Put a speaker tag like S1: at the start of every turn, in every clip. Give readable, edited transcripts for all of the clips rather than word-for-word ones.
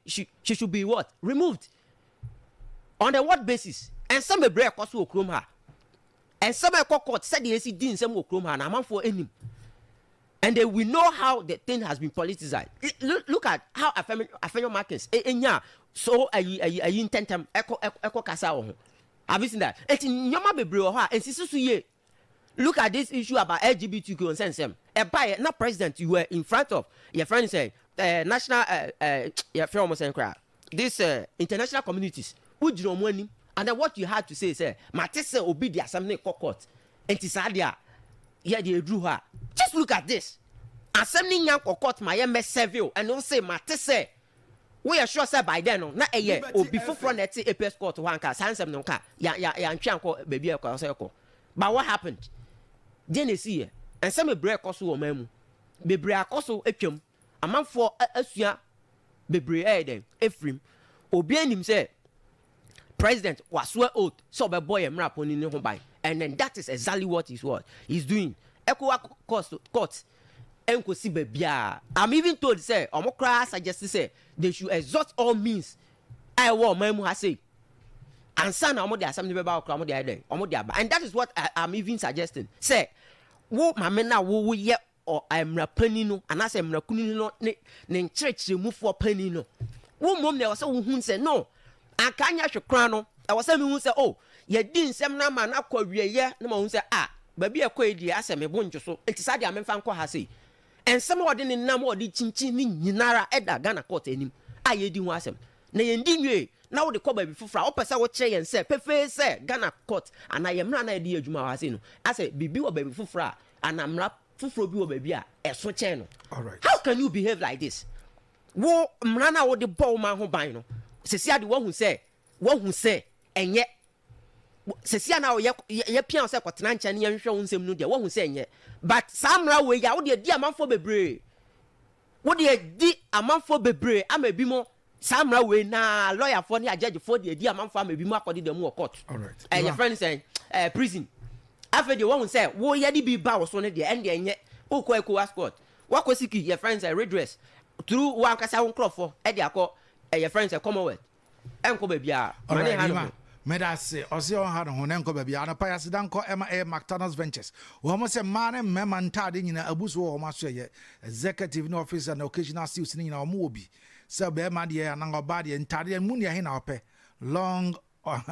S1: She should be what? Removed. On the what basis? Nsɛm bebree ɛkɔ so wɔ kurom ha. Nsɛm a ɛkɔ court, sɛdeɛ esi di nsɛm wɔ kurom ha na amanfoɔ anim. And then we know how the thing has been politicized. Look at how Afenyo Markin enya so ayi ntɛntɛm ɛkɔ kasa wɔ ho. Have you seen that? Eti nneɛma bebree wɔ hɔ a nsisi so yie. Look at this issue about LGBTQ nsɛnsɛm. Ɛbaeɛ na president, you were in front of your friend say national your friend almost saying this international communities. Wogyina wɔn anim and then what you had to say sɛ mate sɛ obi di asɛm ne kɔ court, nti saa deɛ a yɛ deɛ eduru hɔ a, just look at this, asɛm ne nya nkɔ court ma yɛ mɛ serve ɛno sɛ mate sɛ woyɛ sure sɛ by then no na ɛyɛ obi foforɔ na ɛte Apex Court hɔ anka saa nsɛm no nka ya ya yantwe ankɔ baabi a ɛkɔ sɛ ɛkɔ. But what happened? Deɛ na esi yɛ nsɛm bebree ɛkɔ so wɔ ɔman mu, bebree akɔ so atwam, amanfoɔ asua bebree ɛyɛ dɛn efirim. Obi anim sɛ president waswear oath sɛ ɔbɛbɔ yɛn mmara pɔni ne ho ban, and then that is exactly what he's doing. ECOWAS court nkosi baabiara. I'm even told sɛ ɔmo koraa suggest sɛ they should exhaust all means a ɛwɔ ɔman mu ha sei ansa na ɔmo de asɛm no bɛba. Ɔkora ɔmo de ayɛ dɛn, ɔmo de aba, and that is what I'm even suggesting sɛ wo maame na wo yɛ ɔ mmara panin no anaasɛ mmara kunini no ne nkyerɛkyerɛmufoɔ panin no, wo mmom na ɛwɔ sɛ wohu sɛ no anka anya hwɛ koraa no, ɛwɔ sɛ mehu sɛ o yɛdi nsɛm no ama no akɔ awieyɛ na ma hu sɛ a baabi a ɛkɔ yi deɛ asɛ mebo ndwo so, nti saa deɛ amemfa nkɔ ha sei. Nsɛm a ɔde ne nam a ɔde kyinkyin ne nyinara ɛda Ghana court anim a yɛdi ho asɛm na yɛndi nwie na wode kɔ baabi foforɔ a wopɛ sɛ wokyerɛ yɛn sɛ pefee sɛ Ghana court anaa yɛn mmara na yɛde yɛ adwuma wɔ ha sei no asɛ biribi wɔ baabi foforɔ a anaa mmara foforɔ bi wɔ baabi a ɛso kyɛn no. How can you behave like this? Wo mmara no a wode bɔ wo ma ho ban no, sɛsi ade wahu sɛ ɛnyɛ sɛsi a na yɛ yɛ pia sɛ kɔtena nkyɛn ne yɛnhwehwɛ wo nsɛm no deɛ, wahu sɛ ɛnyɛ. But saa mmara wei yi a wode adi amanfoɔ bebree, wode adi amanfoɔ bebree ama ebi mo saa mmara wei na lɔyafoɔ ne agyagyefoɔ de adi amanfoɔ ama ebi mo akɔde dɛm wɔ court. Ɛyɛ friend sɛn prison. Afei deɛ wahu sɛ woyɛ de bi ba wo so no deɛ, ɛn deɛ ɛnyɛ wokɔ ECOWAS court, wakɔ seek yɛ friend sɛ redress through wo ankasa wo nkurɔfoɔ ɛde akɔ ɛyɛ friend sɛ Commonwealth, ɛnkɔ baabi a ma ne ha no ho.
S2: Meda ase. Ɔse ɔnha ne ho ne nkɔ baabi anɔpa yɛ aseda nkɔ ɛma ɛyɛ McDonald's Ventures. Wɔn sɛ mmaa ne mmarima ntaade nyinaa abu so wɔ wɔn aso. Ɛyɛ executive ne officer na occasional suits ne nyinaa wɔn wɔ bi sɛ bɛrima deɛ anaa ɔbaa deɛ. Ntaadeɛ mu nea ɛhe na ɔpɛ? Long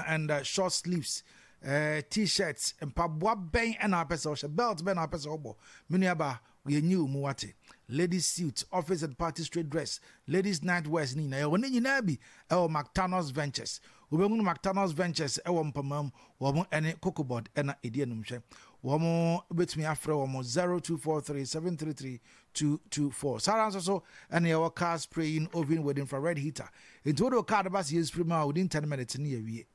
S2: and short sleeves, T-shirts, mpaboa bɛn ɛna apɛ sɛ ɔhyɛ, belt bɛn na apɛ sɛ ɔbɔ, me nua ba, yɛnyi wo mu wate. Ladies suit, office and party straight dress, ladies night wears ne nyinaa yɛwɔ ne nyinaa bi ɛwɔ McDonald's Ventures. Wobɛhunu McDonald's Ventures ɛwɔ mpamam. Wɔn ɛne Cocobod ɛna ɛdi anumhwɛ. Wɔn bɛtumi afrɛ wɔn 0243 733 224. Saa ara nso so ɛna yɛwɔ car spraying oven with infrared heater, nti wode wo car de ba sɛ yɛ spray mu a, within 10 minutes ne yɛwie.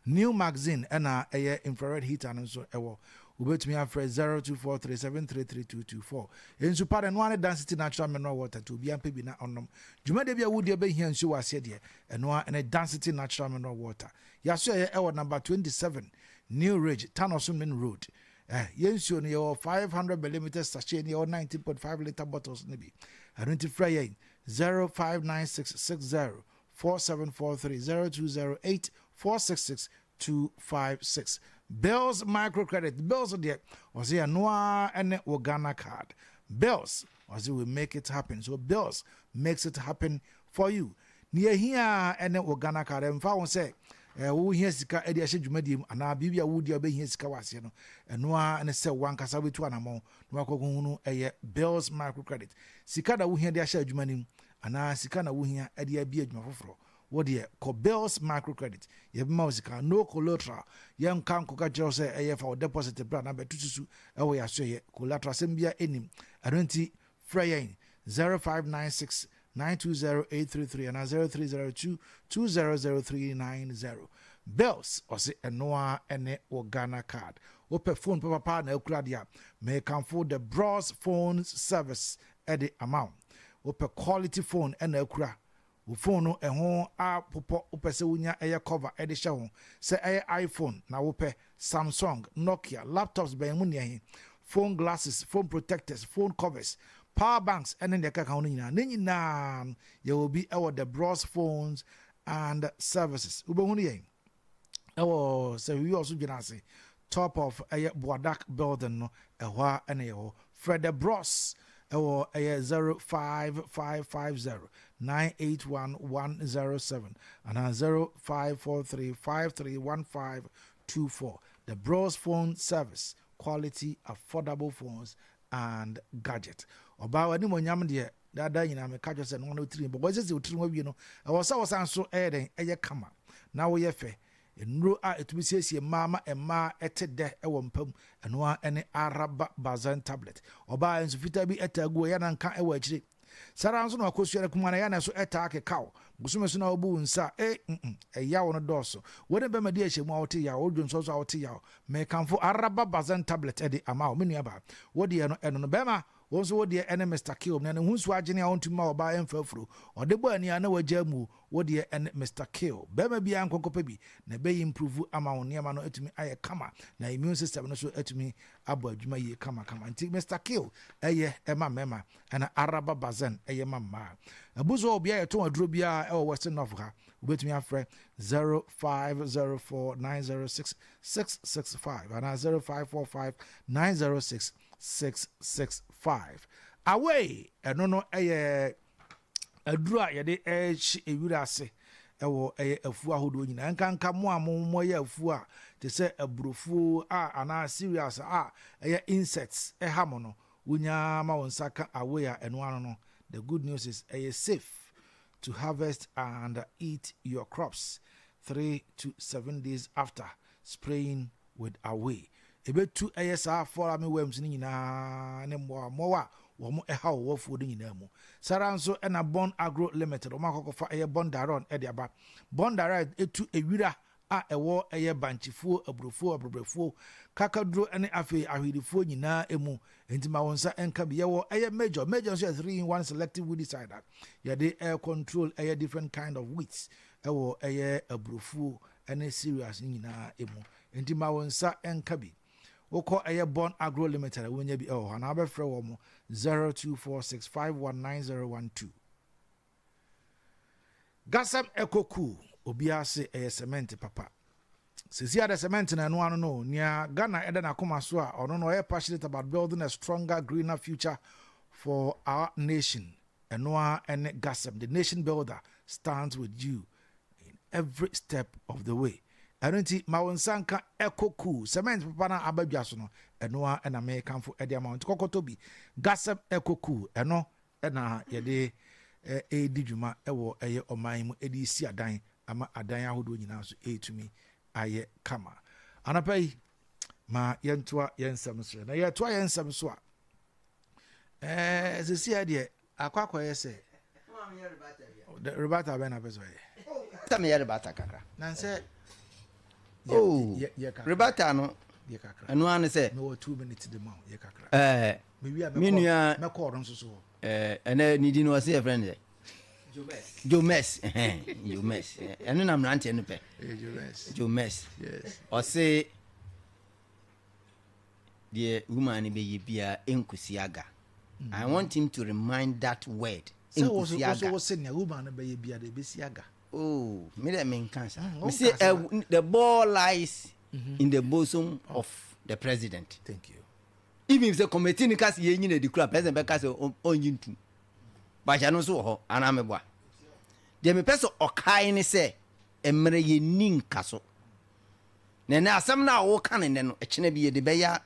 S2: New magazine ɛna ɛyɛ infrared heater no nso ɛwɔ. Wobɛtumi afrɛ 0243733224. Nsu pa de no ane Density Natural Mineral Water, nti obiara mpɛ bi na ɔnom. Dwumadeɛ bi a wodeɛ bɛhia nsuo wɔ aseɛ deɛ, ɛno a ɛne Density Natural Mineral Water. Yɛaso ɛyɛ ɛwɔ number 27 New Ridge, Tanoso Main Road. Yɛn nsuo no yɛwɔ 500 millimeter sachet ne yɛwɔ 19.5 litre bottles no bi. Ɛno nti frɛ yɛn 059660 4743, 0208 466 256. Bills Microcredit, Bills deɛ ɔsɛ ɛno ara ne wɔ Ghana Card. Bills ɔsɛ we make it happen, so Bills makes it happen for you. Ne yɛhia ɛne wɔ Ghana Card. Ɛmfa wo sɛ wohia sika de ahyɛ dwumadie mu anaa biribi a wodi a wobɛhia sika wɔ aseɛ no, ɛno ara ne sɛ wankasa wobɛtu anammɔn na wakɔkɔhu no. Ɛyɛ Bills Microcredit. Sika na wohia de ahyɛ adwuma no mu anaa sika na wohia de abi adwuma foforɔ, wodeɛ kɔ Bills Microcredit, yɛbɛma wo sika, no collateral. Yɛnka nkɔka kyerɛ wo sɛ ɛyɛ fa wo deposit bra na bɛto susu ɛwɔ yɛ aso. Ɛyɛ collateral asɛm bia ɛnim. Ɛno nti frɛ yɛn 0596 920833 anaa 0302 200390. Bills ɔse ɛno a ɛne wɔ Ghana Card. Wopɛ phone papapa na akura deɛ a, mekamfo the Bros Phone Service ɛde ama wo. Wopɛ quality phone ɛna akura wo phone no ɛho apopɔ, wopɛ sɛ wonya ɛyɛ cover ɛde hyɛ ho, sɛ ɛyɛ iPhone na wopɛ, Samsung, Nokia, laptops bɛn mu nea he, phone glasses, phone protectors, phone covers. Power banks ɛne deɛ ɛkeka ho no nyinaa, ne nyinaa no yɛwɔ bi ɛwɔ The Bros Phones and Services. Wobɛhunu yɛn ɛwɔ sɛ wi ɔso dwena ase, top of ɛyɛ Boadak building no, ɛhɔ a ɛna yɛwɔ. Frɛ The Bros ɛwɔ ɛyɛ 05550 981 107 anaa 0543 531524. The Bros Phone Service, quality affordable phones and gadget. Ɔbaa, w'anim onyam deɛ daadaa nyinaa meka kyerɛ sɛ no no tiri bɔ wɔsɛ sɛ wotiri ho awie no, ɛwɔ sɛ wɔsan so ɛyɛ dɛn, ɛyɛ kama na woyɛ fɛ. Nnuro a ɛtumi siesie mmaa ma mmaa ɛte dɛ ɛwɔ mpam, ɛno a ɛne Araba Bazan tablet. Ɔbaa, nso fitaa bi ɛta agu ɛyɛ nanka ɛwɔ akyire saa nso na wakɔsua no kuma no ɛyɛ na so ɛtaa kekaw bosome so na wobu wo nsa e ɛyaw no dɔɔso. Wɔne bɛma di ahyɛ mu a wote yaw, wodwo nso so a wote yaw. Mekamfo Araba Bazan tablet ɛde ama wo, me nuaba. Wodeɛ no ɛno no bɛrima, wɔn nso wodeɛ ɛne Mr Kill na ne ho nsuo agyene a wɔntumi ma ɔbaa ɛmfa afuro ɔde bɔ ani a na wagya mu. Wodeɛ ɛne Mr Kill. Bɛrima biara nkɔnkɔpɛ bi na ɛbɛyi improve ama wo nneɛma no atumi ayɛ kama na immune system no so atumi abɔ adwuma yie kamakama. Nti Mr Kill ɛyɛ ɛma mmarima, ɛna Araba Bazen ɛyɛ ma mmaa. Abu so obiara yɛtɔn aduro biara ɛwɔ Western North ha, wobɛtumi afrɛ 0504 906 665 anaa 0545 906 665. Away ɛno no ɛyɛ aduro a yɛde ɛhye ewira ase ɛwɔ ɛyɛ afuo ahodoɔ nyinaa, nkanka mo a mo mo yɛ afuo a te sɛ aburofuo a anaa cereals a ɛyɛ insects ɛha mo no. Wonyaa ma wɔn nsa ka away a, ɛno ano no, the good news is ɛyɛ safe to harvest and eat your crops 3 to 7 days after spraying with Away. Ebetu ɛyɛ saa fall army worms no nyinaa ne mmoa mmoa a wɔn ɛha wɔ afuo no nyinaa mu. Sara nso ɛna Bon Agro Limited wɔn akɔkɔfa ɛyɛ Bondaron ɛde aba. Bondaron etu ewira a ɛwɔ ɛyɛ bankyefuo, aburofuo, aborɔbɛfuo, kakaduro ne afei ahwedifoɔ nyinaa emu. Nti ma wɔn nsa nka bi. Yɛwɔ ɛyɛ Major. Major nso yɛ 3 in 1 selective weedicide a yɛde ɛyɛ control ɛyɛ different kind of weeds ɛwɔ ɛyɛ aburofuo ɛne cereals nyinaa emu. Nti ma wɔn nsa nka bi. Wokɔ ɛyɛ Bon Agro Limited a, wonya bi ɛwɔ hɔ anaa wobɛfrɛ wɔ mo 0246519012. Gasam Eco Cool, obiara se ɛyɛ cement papa. Sisi ade cement na ɛno ano no nea Ghana ɛda n'akoma so a ɔno no ɔyɛ passionate about building a stronger, greener future for our nation. Ɛno a ɛne Gasam, the nation builder, stands with you in every step of the way. Ɛno nti ma wo nsa nka Eco Cool cement papa no aba dwa so no. Ɛno a ɛna mekamfo ɛde ama wo. Nti kɔkɔtɔ bi. Gasam Eco Cool, ɛno ɛna yɛde ɛredi dwuma ɛwɔ ɛyɛ ɔman mu ɛde si adan ama adan ahodoɔ nyinaa nso ɛretumi ayɛ kama. Anapa yi ma yɛntoa yɛn nsɛm so, na yɛtoa yɛn nsɛm so a, sisi yɛ deɛ akɔ akɔyɛ sɛ rebata bɛn na pɛ sɛ ɔyɛ.
S3: Sɛ meyɛ rebata kakra.
S2: Nansɛ.
S3: Oh, rebata no
S2: yɛ kakra.
S3: Ɛno ara ne sɛ
S2: mewɔ 2 minutes de ma wo, yɛ kakra.
S3: Me nua
S2: mɛkɔ ɔno nso so hɔ.
S3: Ɛnɛ ne din no ɔse yɛfrɛ no sɛ Jomes. Jomes, ɛno na mmeranteɛ no pɛ. Jomes ɔse deɛ woman no bɛyɛ biara ɛnkosi aga. I want him to remind that word.
S2: Sɛ wo so wo se nea woman no bɛyɛ biara ɛbɛsi aga.
S3: Oh, me dɛ menka saa. Me se the ball lies in the bosom of the president.
S2: Thank you.
S3: Even if sɛ committee no ka sɛ yɛnyina di kura, president bɛka sɛ ɔnyi ntum bahyɛ no nso wɔ hɔ anaa meboa. Deɛ mepɛ sɛ ɔkae ne sɛ mmerɛ yɛnni nka so na ɛnɛ asɛm no a wɔka ne nnɛ no, ɛkyena bi yɛde bɛyɛ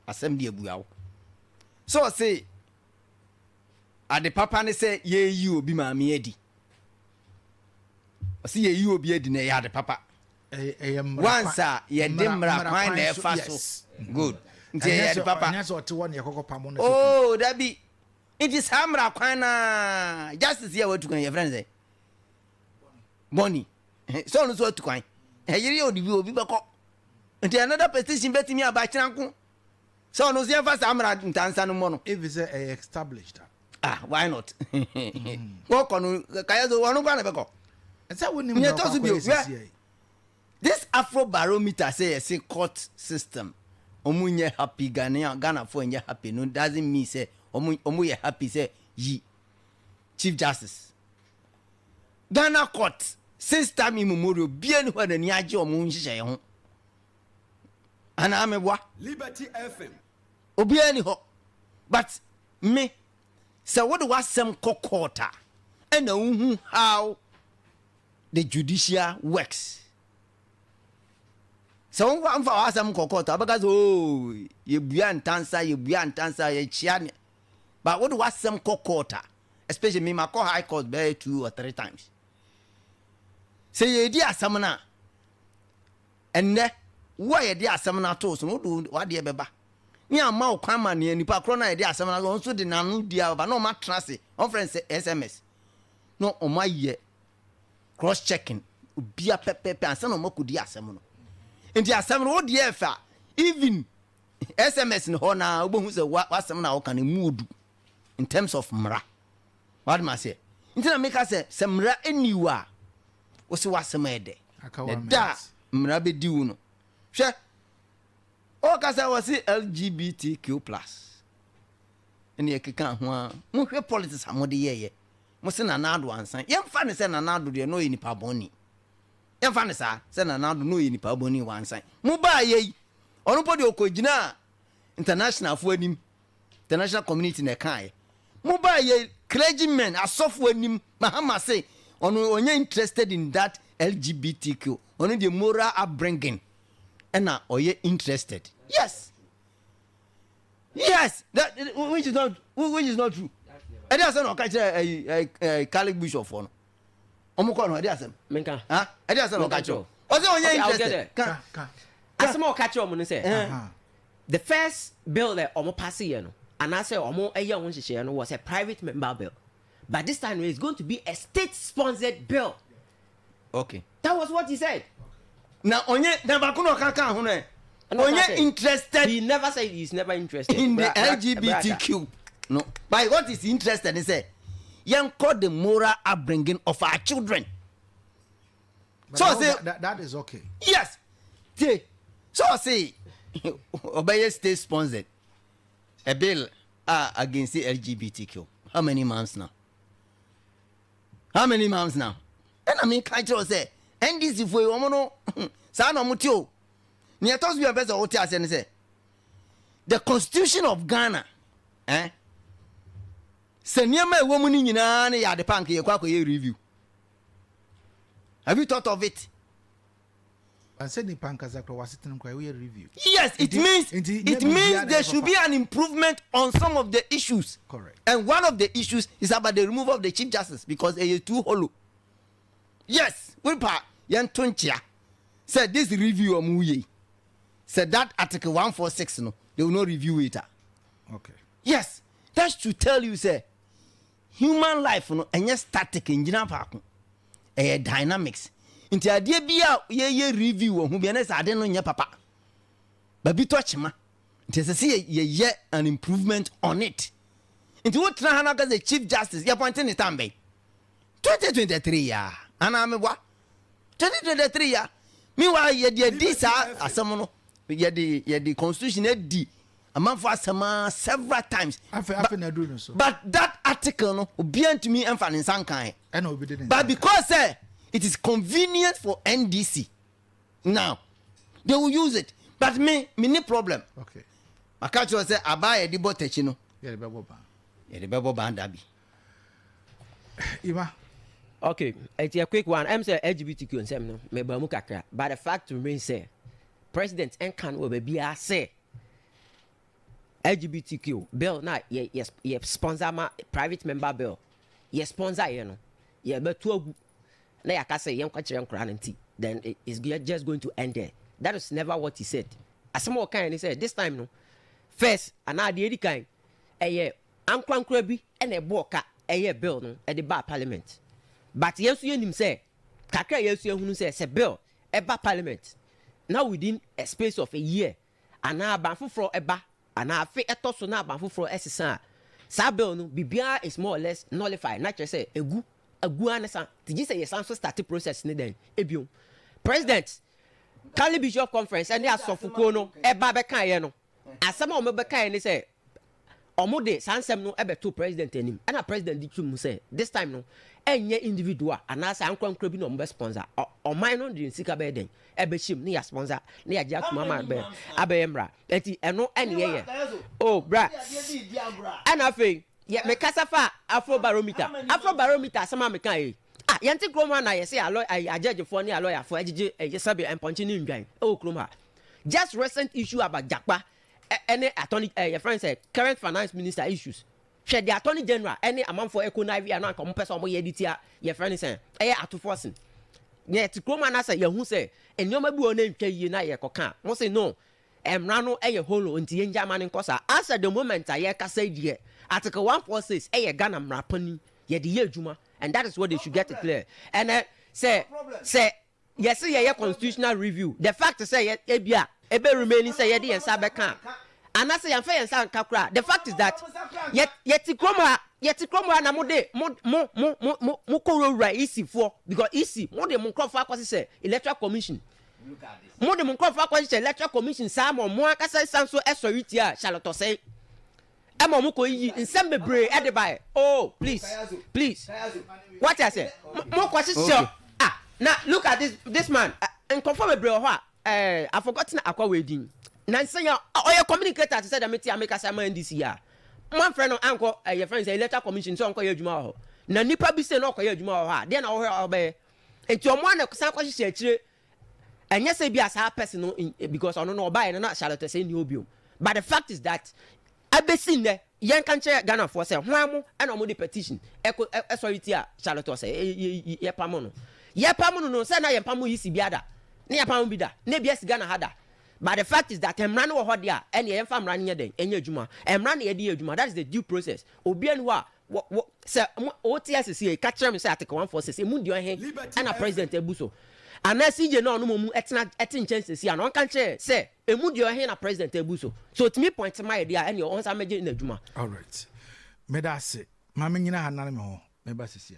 S3: asɛm de abua wo sɛ ɔse ade papa ne sɛ yɛyi obi maame adi. Ɔse yɛyi obi adi na ɛyɛ ade papa once a yɛde mmara kwan na ɛfa so. Good, nti ɛyɛ ade papa.
S2: Ɛnyɛ sɛ ɔte hɔ ne yɛkɔkɔ pamo no.
S3: Oh, dabi. Nti saa mmara kwan na justice yɛ watu kwan, yɛfrɛ no sɛ bɔni sɛ ɔno nso atu kwan, ɛyere yɛ ɔde bi obi bɛkɔ. Nti another petition bɛtumi aba kyena nko sɛ ɔno nso yɛmfa saa mmara ntansa no mmɔ no.
S2: If sɛ ɛyɛ established a.
S3: Ah, why not? Wɔkɔ no kayɛ so, ɔno kora na bɛkɔ.
S2: Ɛsɛ wonim na
S3: nyɛ tɔ so
S2: ɔkɔ
S3: bio.
S2: akɔyɛ sisi yɛ.
S3: This Afrobarometer sɛ yɛse court system ɔmo nyɛ happy, Ghanaian, Ghanafoɔ nyɛ happy no doesn't mean sɛ Ɔmo ɔmo yɛ happy sɛ yi Chief Justice. Ghana court since time immemorial obiara ni hɔ a n'ani agye ɔmo nhyehyɛeɛ ho. Anaa meboa?
S4: Liberty FM.
S3: Obiara ni hɔ. But me, sɛ wode w'asɛm kɔ court a, ɛna wohu how the judicial works. Sɛ womfa w'asɛm kɔ court a, wobɛka sɛ oh, yɛbua ntansa, yɛbua ntansa, yɛkyia ne. But wode w'asɛm kɔ court a, especially me makɔ high court bɛyɛ two or three times. Sɛ yɛredi asɛm no a, ɛnnɛ wo a yɛde asɛm no ato so no, wode w'adeɛ bɛba. Ne ama wo kwan ma nea nipa korɔ no a yɛde asɛm no ato ɔno nso de n'ano di aba na ɔma atena ase, ɔmfrɛ no sɛ SMS, na ɔma ayɛ cross checking obia pɛpɛpɛ ansa na ɔma kɔdi asɛm no. Nti asɛm no wo deɛ ɛfɛ a, even SMS no hɔ na wobɛhu sɛ w'asɛm no a woka no emu odu in terms of mmara. Wade ma aseɛ. Nti na meka sɛ sɛ mmara nni wo a, wo se w'asɛm yɛ dɛ. Na da a mmara bɛdi wo no, hwɛ, ɔka sɛ wɔse LGBTQ plus ɛne ɛkeka ho a, mohwɛ politics a mode yɛyɛ. Mo se Nana Addo ansan. Yɛmfa no sɛ Nana Addo deɛ na ɔyɛ nipa bɔne. Yɛmfa no saa sɛ Nana Addo na ɔyɛ nipa bɔne wansan. Mo baa yɛ yi, ɔno mpo deɛ ɔkɔgyinaa international foɔ anim, international community na ɛkaeɛ. Mo baa yɛ clergymen, asɔfoɔ anim, Mahama se ɔno ɔnyɛ interested in that LGBTQ, ɔno deɛ moral upbringing ɛna ɔyɛ interested. Yes. Yes, that which is not true. Ɛde asɛm na ɔka kyerɛ ɛyi ɛyi ɛyi Catholic bishop fɔ no. Ɔmo kɔ no ɛde asɛm.
S1: Menka.
S3: Ha ɛde asɛm na ɔka kyerɛ. Ɔsɛ ɔnyɛ interested.
S1: Ka ka. Asɛm a ɔka kyerɛ ɔmo no sɛ the first bill that ɔmo pass yɛ no anaasɛ ɔmo ɛyɛ ɔmo nhyehyɛeɛ no was a private member bill but this time it's going to be a state sponsored bill.
S3: Okay.
S1: That was what he said.
S3: Na onye na baako na ɔka ka ho no ɛ. Onye interested.
S1: He never said he's never interested.
S3: In the LGBTQ. No. But what is interested is say, yɛn the moral upbringing of our children.
S2: But so say that is okay.
S3: Yes. Tie. So say ɔbɛyɛ state sponsored a bill against the LGBTQ. How many months now? How many months now? Ɛna mi ka kyerɛ sɛ NDC fo yi wɔn no saa na wɔn te o. Nea ɛtɔ so bi a mpɛ sɛ wɔte aseɛ ne sɛ the constitution of Ghana eh, sɛ nneɛma a ɛwɔ mu no nyinaa no yɛ ade pa nka yɛkɔ akɔyɛ review. Have you thought of it?
S2: Sɛ nipa nkasa kora wasetena kora woyɛ review.
S3: Yes, it means there should be an improvement on some of the issues.
S2: Correct.
S3: And one of the issues is about the removal of the chief justice because it is too hollow. Yes, we pa yɛn to nkyea sɛ this review ɔmo yɛ sɛ that article 146 no, they will not review it. Yes, that's to tell you say human life no ɛnyɛ static, ngyina faako, ɛyɛ dynamics. Nti adeɛ bi a yɛyɛ review wɔ ho bi ɛnɛ sɛ ade no nyɛ papa, baabi tɔ kyema, nti ɛsɛ sɛ yɛyɛ an improvement on it. Nti wotena ha no aka sɛ chief justice yɛpɔnte ne tam bɛn 2023 ya anaa meboa 2023 ya. Meanwhile yɛde adi saa asɛm no, yɛde constitution adi amanfo asɛm a several times.
S2: Afei na aduru no so.
S3: But that article no, obiara ntumi mfa ne nsa nkan.
S2: Ɛna obi de ne nsa.
S3: But because it is convenient for NDC now, they will use it. But me ni problem. Maka kyerɛ sɛ abaa yɛde bɔ tɛkyi no,
S2: yɛde bɛbɔ ban.
S3: Yɛde bɛbɔ ban dabi.
S2: Ima.
S1: Okay, it's a quick one. I'm say LGBTQ nsɛm no meba mu kakra, but the fact remains sɛ president nka no wɔ baabi a sɛ LGBTQ bill na yɛ sponsor ma private member bill yɛ sponsor yɛ no, yɛbɛto agu na yɛaka sɛ yɛnkɔkyerɛ nkora no, nti then it's just going to end there. That is never what he said. Asɛm a ɔkae ne sɛ this time no, first anaa deɛ ɛdi kan, ɛyɛ ankorankora bi ɛna ɛbɔɔ ka ɛyɛ bill no ɛde baa parliament. But yɛn nso yɛnim sɛ kakra a yɛn nso yɛhunu sɛ bill ɛba parliament na within a space of a year anaa aban foforɔ ɛba anaa afe ɛtɔ so na aban foforɔ ɛsesa a, saa bill no biribiara is more or less nullified, na kyerɛ sɛ egu egu ara ne sa te gye sɛ yɛsan so start process ne dɛn ebiom. President, Catholic Bishop Conference ɛne asɔfokuo no ɛba bɛka yɛ no, asɛm a wɔn bɛka yɛ ne sɛ Ɔmo de saa nsɛm no bɛtoo president anim ɛna president de tum sɛ this time no ɛnyɛ individual anaasɛ ankorankora bi na ɔmo bɛ sponsor, ɔman no de sika bɛyɛ dɛn ɛbɛhyɛ mu ne yɛ sponsor ne yɛagye atum ama abɛyɛ abɛyɛ mmara. Nti ɛno ɛne yɛyɛ. Oh bra, ɛna afei yɛ mekasa fa Afrobarometer, Afrobarometer asɛm a meka yi, ah, yɛnte kurom ha na yɛsɛ alɔ agyɛgyefoɔ ne alɔyafoɔ agyegye ɛyɛ sɛbe mpɔnkye ne ndwan ɛwɔ kurom ha. Just recent issue about Jakpa ɛne attorney ɛ yɛfrɛ no sɛ current finance minister issues. Hwɛ deɛ attorney general ɛne amanfoɔ ɛkɔ na awia no, anka wɔn pɛ sɛ wɔn yɛ de tia yɛfrɛ no sɛ ɛyɛ atofoɔ sen. Na yɛte kurom anaasɛ yɛhu sɛ nneɛma bi wɔ na ntwa yie na yɛkɔka a, mo se no, mmara no ɛyɛ hollow nti yɛngya ama no nkɔ saa. As at the moment a yɛkasa yi deɛ, article 146 ɛyɛ Ghana mmara panin, yɛde yɛ adwuma, and that is what they should get it clear. Ɛnɛ sɛ yɛse yɛyɛ constitutional review, the fact sɛ yɛ ebia ebe remain sɛ yɛde yɛn nsa bɛka a anaasɛ yɛmfa yɛn nsa nka koraa, the fact is that yɛ yɛte kurom ha, yɛte kurom ha na mo de mo mo mo mo mo mo kɔ wurawura EC foɔ, because EC mo de mo nkurɔfoɔ akɔhyehyɛ electoral commission, mo de mo nkurɔfoɔ akɔhyehyɛ electoral commission saa ma ɔmo ankasa san so ɛsɔre tia Charlotte Osei ɛma ɔmo kɔ yiyi nsɛm bebree ɛde ba. Oh please, please, what I say, mo kɔ hyehyɛ. Ah, na look at this man, nkɔfo bebree wɔ hɔ a I forgotten akwa wei din na nsɛn a ɔyɛ communicator te sɛ dɛm ti a mekasa ma NDC a mo afrɛ no ankɔ ɛyɛ fɛn sɛ electoral commission sɛ ɔnkɔyɛ adwuma wɔ hɔ, na nipa bi sɛ na ɔkɔyɛ adwuma wɔ hɔ a, deɛ na ɔhwɛ ɔbɛyɛ nti ɔmo ana san kɔhyehyɛ akyire. Ɛnyɛ sɛ bi a saa person no, because ɔno no ɔbaeɛ no na Charlotte sɛ ni obiom, but the fact is that abɛsi nnɛ yɛn ka nkyerɛ Ghanafoɔ sɛ hwan mo ɛna ɔmo de petition ɛkɔ ɛsɔre ti a Charlotte sɛ yɛpam no, yɛpam no sɛ na yɛmpam yi si bi ada ne yɛpam bi da na ebi asi Ghana ha da. But the fact is that mmara no wɔ hɔ deɛ a, ɛnneɛ yɛmfa mmara no nyɛ dɛn ɛnyɛ adwuma. Mmara na yɛde yɛ adwuma, that is the due process. Obiara ni hɔ a wɔ wɔ sɛ mo wote asese yi ka kyerɛ me sɛ article 146 emu deɛ ɔhe ɛna president abu so, anaa CJ na ɔno mu ɛtena ɛte nkyɛn sisi a na ɔnka nkyerɛ sɛ emu deɛ ɔhe na president abu so, so otumi point ma yɛ deɛ a, ɛnneɛ ɔnsa mɛgye n'adwuma.
S2: Alright, meda ase. Ma menyina ha nane me ho meba sisi a.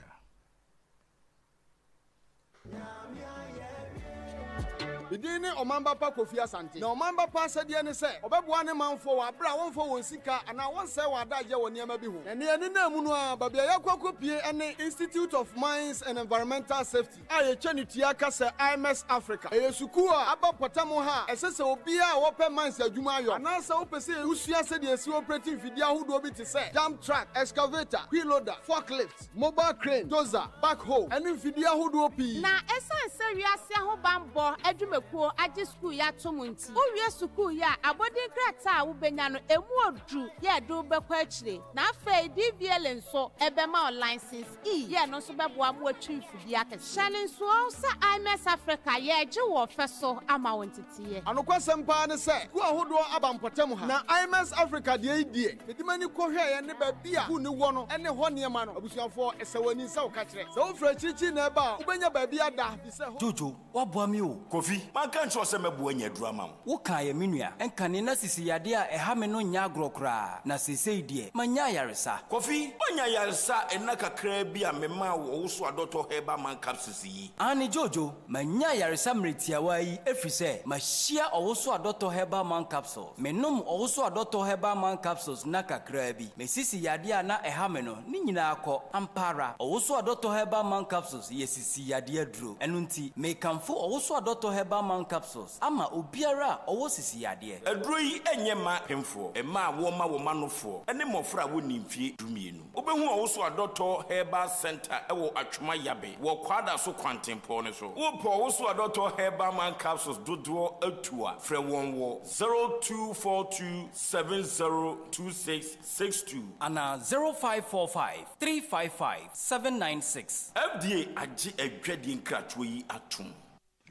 S4: Me din ne Ɔmanba Pa Kofi Asante. Na Ɔmanba Pa asɛdeɛ ne sɛ ɔbɛboa ne manfoɔ wɔ aberɛ a wɔmfa wɔn sika anaa wɔnsɛe wɔn adagyeɛ wɔ nneɛma bi ho. Na nea ɛnenam mu no ara, baabi a yɛakɔ akɔpue ne Institute of Mines and Environmental Safety a yɛtwa ne tua ka sɛ IMES Africa. Ɛyɛ sukuu a aba mpɔtam ha a ɛsɛ sɛ obiara a ɔpɛ mines adwuma ayɔ anaasɛ wopɛ sɛ wosua sɛdeɛ yɛsi operate mfidie ahodoɔ bi te sɛ dump truck, excavator, wheel loader, forklift, mobile crane, dozer, backhoe, ne mfidie ahodoɔ pii.
S5: Na ɛsiane sɛ wiase ahobammɔ adwumakuo agye sukuu yi atom nti, wowie sukuu yi a, abɔdin krataa a wobɛnya no, ɛmu oduru yɛ ɛde wo bɛkɔ akyire. Na afei DVLA nso ɛbɛma wo license E yɛ ɛno nso bɛboa ma woatwi mfidie akɛseɛ. Hyɛ no nsoɔ sɛ IMES Africa yɛregye wo ɔfɛ so ama wo nteteeɛ.
S4: Anokwasɛm paa ne sɛ, sukuu ahodoɔ aba mpɔtam ha, na IMES Africa deɛ yi deɛ, mede m'ani kɔhwɛeɛ ne baabi a sukuu no wɔ no ne hɔ nneɛma no, abusuafoɔ, ɛsɛ w'ani sɛ woka kyerɛ. Sɛ wofiri akyirikyiri na ɛba a, wobɛnya baabi ada, fi sɛ hɔ.
S6: Jojo, woaboa me o.
S7: Kofi, manka nkyerɛ wo sɛ mɛboa anya aduru ama wo?
S6: Wokaeɛ, me nua. Ɛnkane na sisi yadeɛ a ɛha me no nyɛ agorɔ koraa, na seesei deɛ, manya ayaresa.
S7: Kofi, woanya ayaresa nna kakraa bi a memaa wo ɔwoso adɔtɔ herbal man capsules yi.
S6: Aane, Jojo, manya ayaresa mmerɛ tiawa yi ɛfiri sɛ mahyia ɔwoso adɔtɔ herbal man capsules. Menom ɔwoso adɔtɔ herbal man capsules nna kakraa bi. Me sisi yadeɛ a na ɛha me no, ne nyinaa kɔ. Ampa ara, ɔwoso adɔtɔ herbal man capsules yɛ sisi yadeɛ aduro. Ɛno nti, mekamfo ɔwoso adɔtɔ herbal man capsules ama obiara a ɔwɔ sisi yadeɛ.
S7: Aduro yi nyɛ mma apemfoɔ, mmaa a wɔma wɔn anofoɔ, ne mmɔfra a wɔnni mfeɛ 12. Wobɛhu Ɔwoso Adɔtɔ Herbal Centre wɔ Atwoma Yabe wɔ Kwadaso kwantempɔn no so. Wopɛ Ɔwoso Adɔtɔ Herbal Man Capsules dodoɔ atu a, frɛ wɔn wɔ 0242 7026 62.
S6: Anaa 0545 355 796.
S7: FDA agye adwadie nkratoɔ yi atom.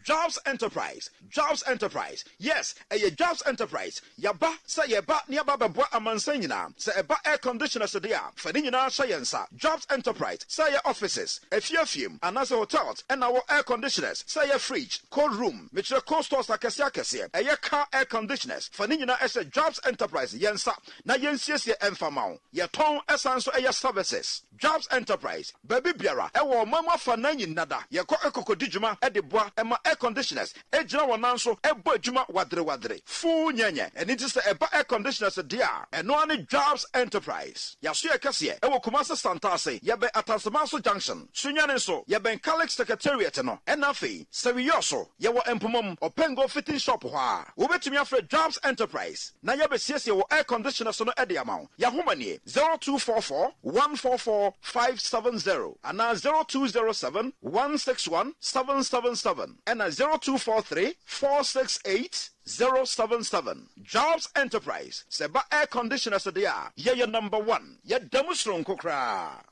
S8: Jobs Enterprise, Jobs Enterprise, yes, ɛyɛ Jobs Enterprise. Yaba sɛ yɛba ne yɛba bɛboa amansan nyinaa. Sɛ ɛba air conditioners de a, fa ne nyinaa hyɛ yɛn nsa. Jobs Enterprise, sɛ ɛyɛ offices, afiefiem, anaasɛ hotels ɛna wɔ air conditioners, sɛ ɛyɛ fridge, cold room, mekyerɛ cold stores akɛseɛ akɛseɛ, ɛyɛ car air conditioners, fa ne nyinaa ɛhyɛ Jobs Enterprise yɛn nsa na yɛnsiesie ɛmfa ma wo. Yɛtɔn ɛsan nso ɛyɛ services. Jobs Enterprise, baabi biara ɛwɔ ɔman mu afanan nyinaa da. Yɛkɔ ɛkɔkɔdi dwuma ɛde boa ɛma air air conditioners gyina wɔn nan so bɔ adwuma waderewadere, fuu nyɛnyɛ. Ɛno nti sɛ ɛba air conditioners deɛ a, ɛno ara ne Jobs Enterprise. Yɛaso yɛ kɛseɛ wɔ Kumasi Santase, yɛbɛn Atansemanso Junction, Sunyani nso, yɛbɛn Calix Secretariat no, ɛna afei Sɛwiyɔso, yɛwɔ Mpomam, Ɔpɛngo Fitting Shop hɔ ara. Wobɛtumi afrɛ Jobs Enterprise na yɛabɛsiesie wo air conditioners no de ama wo. Yɛn ahoma nie, 0244 144 570 anaa 0207 161 777 ɛna 0243 468 077. Jobs Enterprise, sɛ ɛba air conditioners deɛ a, yɛyɛ number one. Yɛda mu soronko koraa.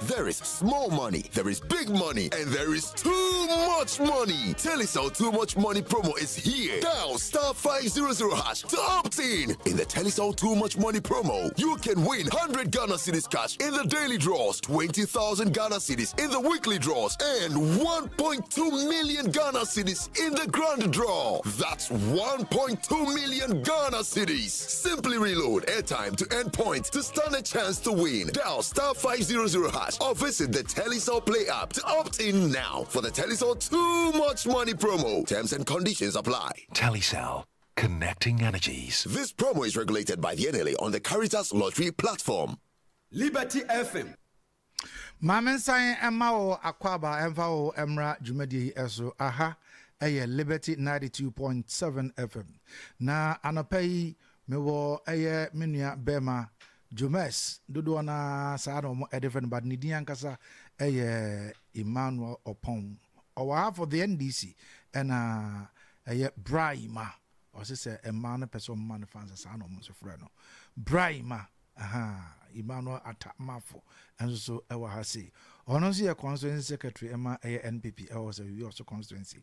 S9: There is small money, there is big money, and there is too much money. Telecel Too Much Money promo is here. Dial star 500 hash to opt in. In the Telecel Too Much Money promo, you can win 100 Ghana cedis cash in the daily draws, 20,000 Ghana cedis in the weekly draws, and 1.2 million Ghana cedis in the grand draw. That's 1.2 million Ghana cedis. Simply reload airtime to earn points to stand a chance to win. Dial star 500 hash or visit the Telecel Play app to opt in now for the Telecel Too Much Money promo. Terms and conditions apply.
S10: Telecel, connecting energies.
S9: This promo is regulated by the NLA on the Caritas Lottery platform.
S4: Liberty FM.
S2: Maame nsan ɛma wo akwaaba ɛmfa wo mmra dwumadie yi so. Aha ɛyɛ Liberty 92.7 FM na anɔpa yi mewɔ ɛyɛ me nua bɛrima Jomes dodoɔ na saa na ɔmo ɛde fɛ no, but ne din ankasa ɛyɛ Emmanuel Ɔpɔn. Ɔwɔ ha for the NDC ɛna ɛyɛ Braima. Ɔse sɛ mmaa no pɛ sɛ ɔmma no fansa, saa na ɔmo nso frɛ no Braima. Aha, Emmanuel Atamafo nso so ɛwɔ ha sei. Ɔno nso yɛ constituency secretary ɛma ɛyɛ NPP ɛwɔ sɛ Wiawso constituency.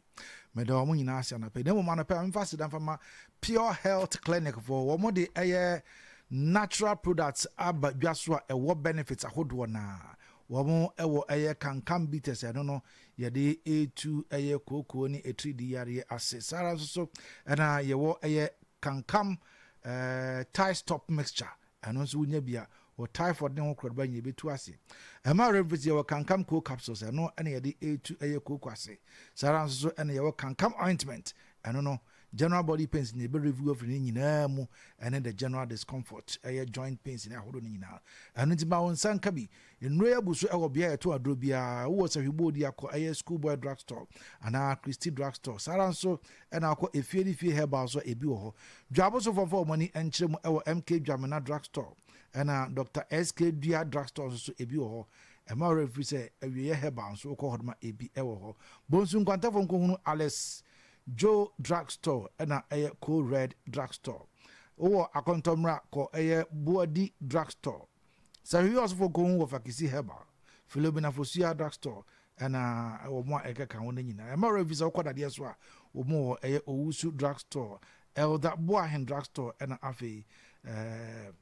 S2: Meda wɔn nyinaa ase anɔpɛ. Na mmom anɔpɛ a memfa aseda mfa ma Pure Health Clinic foɔ. Wɔn de ɛyɛ natural products aba dwa so a ɛwɔ benefits ahodoɔ naa. Wɔn ɛwɔ ɛyɛ Kankam Bitters, ɛno no yɛde etu ɛyɛ kookoo ne etiridi yareɛ ase. Saa ara nso so ɛna yɛwɔ ɛyɛ Kankam Tie Stop Mixture, ɛno nso wonya bi a wɔ typhoid ne ho korɔdeba nyina ɛbɛtu ase. Ɛma remfiti yɛwɔ Kankam Co Capsules, ɛno ɛna yɛde ɛtu ɛyɛ kooko ase. Saa ara nso so ɛna yɛwɔ Kankam Ointment, ɛno no general body pains na ɛbɛ review afiri ne nyinaa mu ɛne the general discomfort, ɛyɛ joint pains ne ahodoɔ no nyinaa. Ɛno nti ma wo nsa nka bi. Nnuro yi abu so ɛwɔ bea a yɛtɔn aduro biara. Wowɔ Sahwiboodi akɔ ɛyɛ School Boy Drug Store anaa Christie Drug Store. Saa ara nso ɛna akɔ Efie ne Fie Herbal nso a ebi wɔ hɔ. Dwabosofo mfa wɔn ani nkyerɛ mu ɛwɔ MK Dwamena Drug Store ɛna Doctor SK Dua Drug Store nso so ebi wɔ hɔ. Ɛmma wo werɛ mfiri sɛ Awieeɛ Herbal nso wokɔ hɔ nom a ebi ɛwɔ hɔ. Bonsu Nkwantafo nkɔhunu Alice Joe Drug Store ɛna ɛyɛ Co Red Drug Store. Wowɔ Akɔntɔmmra kɔ ɛyɛ Boadi Drug Store. Sɛ hwehwɛ ɔsofo nkohu wɔ Fakisi Herbal, Philomena Fosuaa Drug Store ɛna wɔn a ɛkeka ho no nyinaa. Ɛmma werɛ mfi sɛ wokɔ dadeɛ so a, wɔn wɔ ɛyɛ Owusu Drug Store, Elder Boahen Drug Store ɛna afei ɛɛ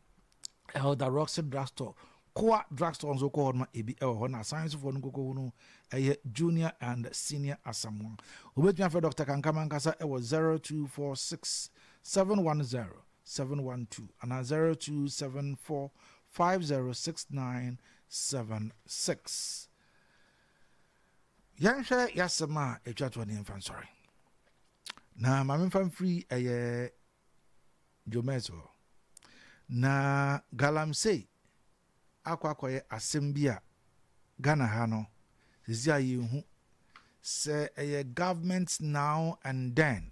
S2: Elder Roxy Drug Store. Koa Drug Store nso kɔ hɔ no ebi ɛwɔ hɔ na asan sofoɔ no nkokɔ no ɛyɛ Junior and Senior Asamoah. Wobɛtumi afrɛ Dr. Kankam ankasa ɛwɔ 0246 710 712 anaa 0274 506976. Yɛnhwɛ yɛasɛm a ɛtwa toɔ ne yɛmfa nsɔre na ma memfa mfiri ɛyɛ Jomez hɔ na galamsey akɔ akɔyɛ asɛm bi a Ghana ha no sisi a yɛnhu sɛ ɛyɛ government now and then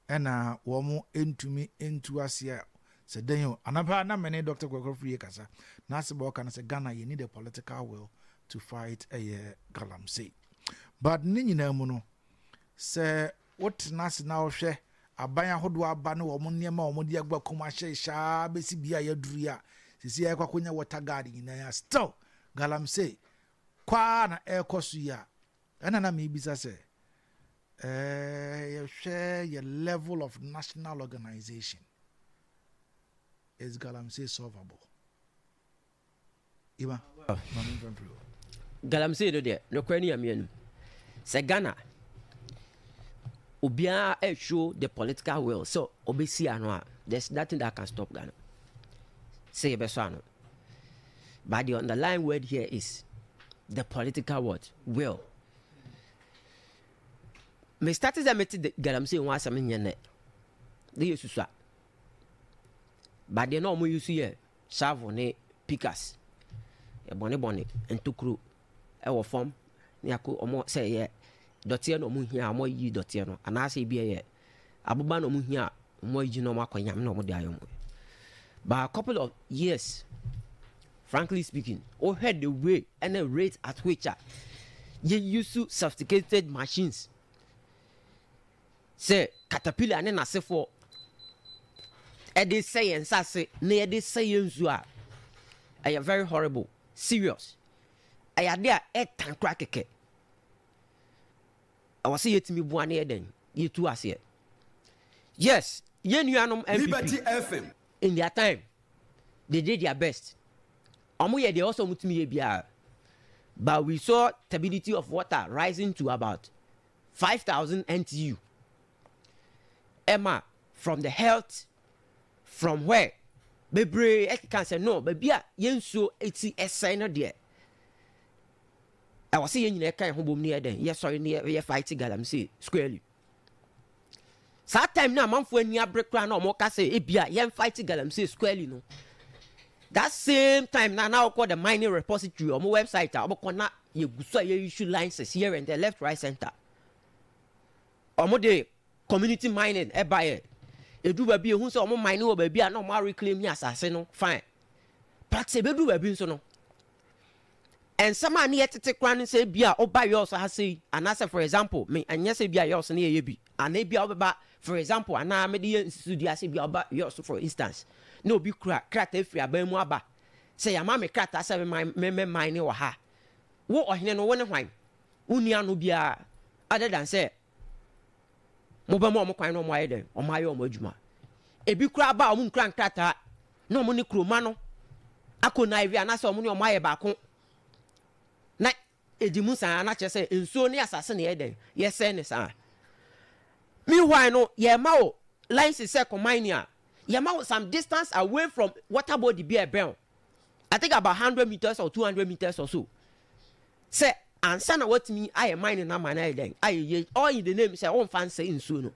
S2: ɛna wɔn ntumi ntu aseɛ sɛ dɛn o. Anapa na mene Dr. Kwaku Afriyie kasa na asɛm a ɔka no sɛ Ghana yɛ need a political will to fight ɛyɛ galamsey, but ne nyinaa mu no sɛ wotena ase na wohwɛ aban ahodoɔ aba ne wɔn nneɛma a wɔde agu akɔm ahyɛ hyɛa bɛsi bea a yɛaduru yi a sisi yɛkɔ akɔnya water guard nyinaa, still galamsey kwaa na ɛrekɔ so yi a, ɛna na mebisa sɛ yɛhwɛ yɛ level of national organization, is galamsey solvable? Ima maame mfɛmfiri hɔ.
S1: Galamsey no deɛ, nokorɛ ne Nyame anim sɛ Ghana obiara show the political will sɛ ɔbɛsi ano a, there's nothing that can stop Ghana sɛ yɛbɛsɔ ano. But the underlying word here is the political what? Will. Me start sɛ mete galamsey ho asɛm nyɛ nnɛ. Ne yɛ susua. But deɛ na wɔn use yɛ shovel ne pickaxe. Yɛbɔnebɔne ntokuro wɔ fam ne ako wɔn sɛ ɛyɛ dɔteɛ na wɔn hia a wɔn ayi dɔteɛ no anaasɛ ebi ɛyɛ aboba na wɔn hia a wɔn ayi na wɔn akɔ nyam na wɔn de ayɛ wɔn. But a couple of years, frankly speaking, wohwɛ the way ɛne rate at which a yɛ use sophisticated machines sɛ caterpillar ne n'asefoɔ ɛde sɛ yɛn nsase na yɛde sɛ yɛn nsuo a, ɛyɛ very horrible, serious. Ɛyɛ ade a ɛtan koraa kɛkɛ. Ɛwɔ sɛ yɛtumi boa na yɛ dɛn? Yɛtu aseɛ. Yes, yɛn nuanom NPP
S11: Liberty FM.
S1: in their time, they did their best. Wɔn yɛ deɛ ɛwɔ sɛ wɔn tumi yɛ biara. But we saw turbidity of water rising to about 5,000 NTU. Ɛma from the health from where bebree ɛkeka sɛ no baabi a yɛn nsuo ti ɛsɛe no deɛ ɛwɔ sɛ yɛn nyinaa ɛka yɛn ho bom ne yɛ dɛn yɛsɔre ne yɛ fight galamsey squarely. Saa time no amanfoɔ ani abere koraa na wɔn ka sɛ ebia yɛn fight galamsey squarely no, that same time na na wɔkɔ the mining repository wɔn website a wɔkɔ na yɛgu so a yɛ issue licenses here and there, left, right, center. Wɔn de community mining ɛbaeɛ, edu baabi ehu sɛ wɔn mine wɔ baabi a na wɔn areclaim ne asase no, fine, but sɛ ebedu baabi nso no, Nsɛm a ne yɛ tete koraa ne sɛ ebia woba Wales ha sei anaasɛ for example me ɛnyɛ sɛ ebia Wales ne yɛyɛ bi anaa ebia wobɛba for example anaa mede yɛ nsusudua sɛ ebia woba Wales for instance na obi kura krataa firi aban mu aba sɛ yɛama me krataa sɛ me me mine wɔ ha. Wo ɔhene no wo ne hwan? Wonni ano biara other than sɛ mobɛma wɔn kwan na wɔn ayɛ dɛn? Wɔn ayɛ wɔn adwuma. Ebi koraa ba a wɔn nkura nkrataa na wɔn ne kuroma no akɔnaive anaasɛ wɔn ne wɔn ayɛ baako na edi mu saa na kyerɛ sɛ nsuo ne asase na yɛ dɛn yɛsɛe ne saa. Meanwhile no yɛma wo license sɛ kɔ mining a yɛma wo some distance away from water body bi a ɛbɛn wo. I think about 100 meters or 200 meters or so sɛ ansa na watumi ayɛ mining no ama no ayɛ dɛn ayɛ yie, all in the name sɛ wɔmfa nsɛe nsuo no.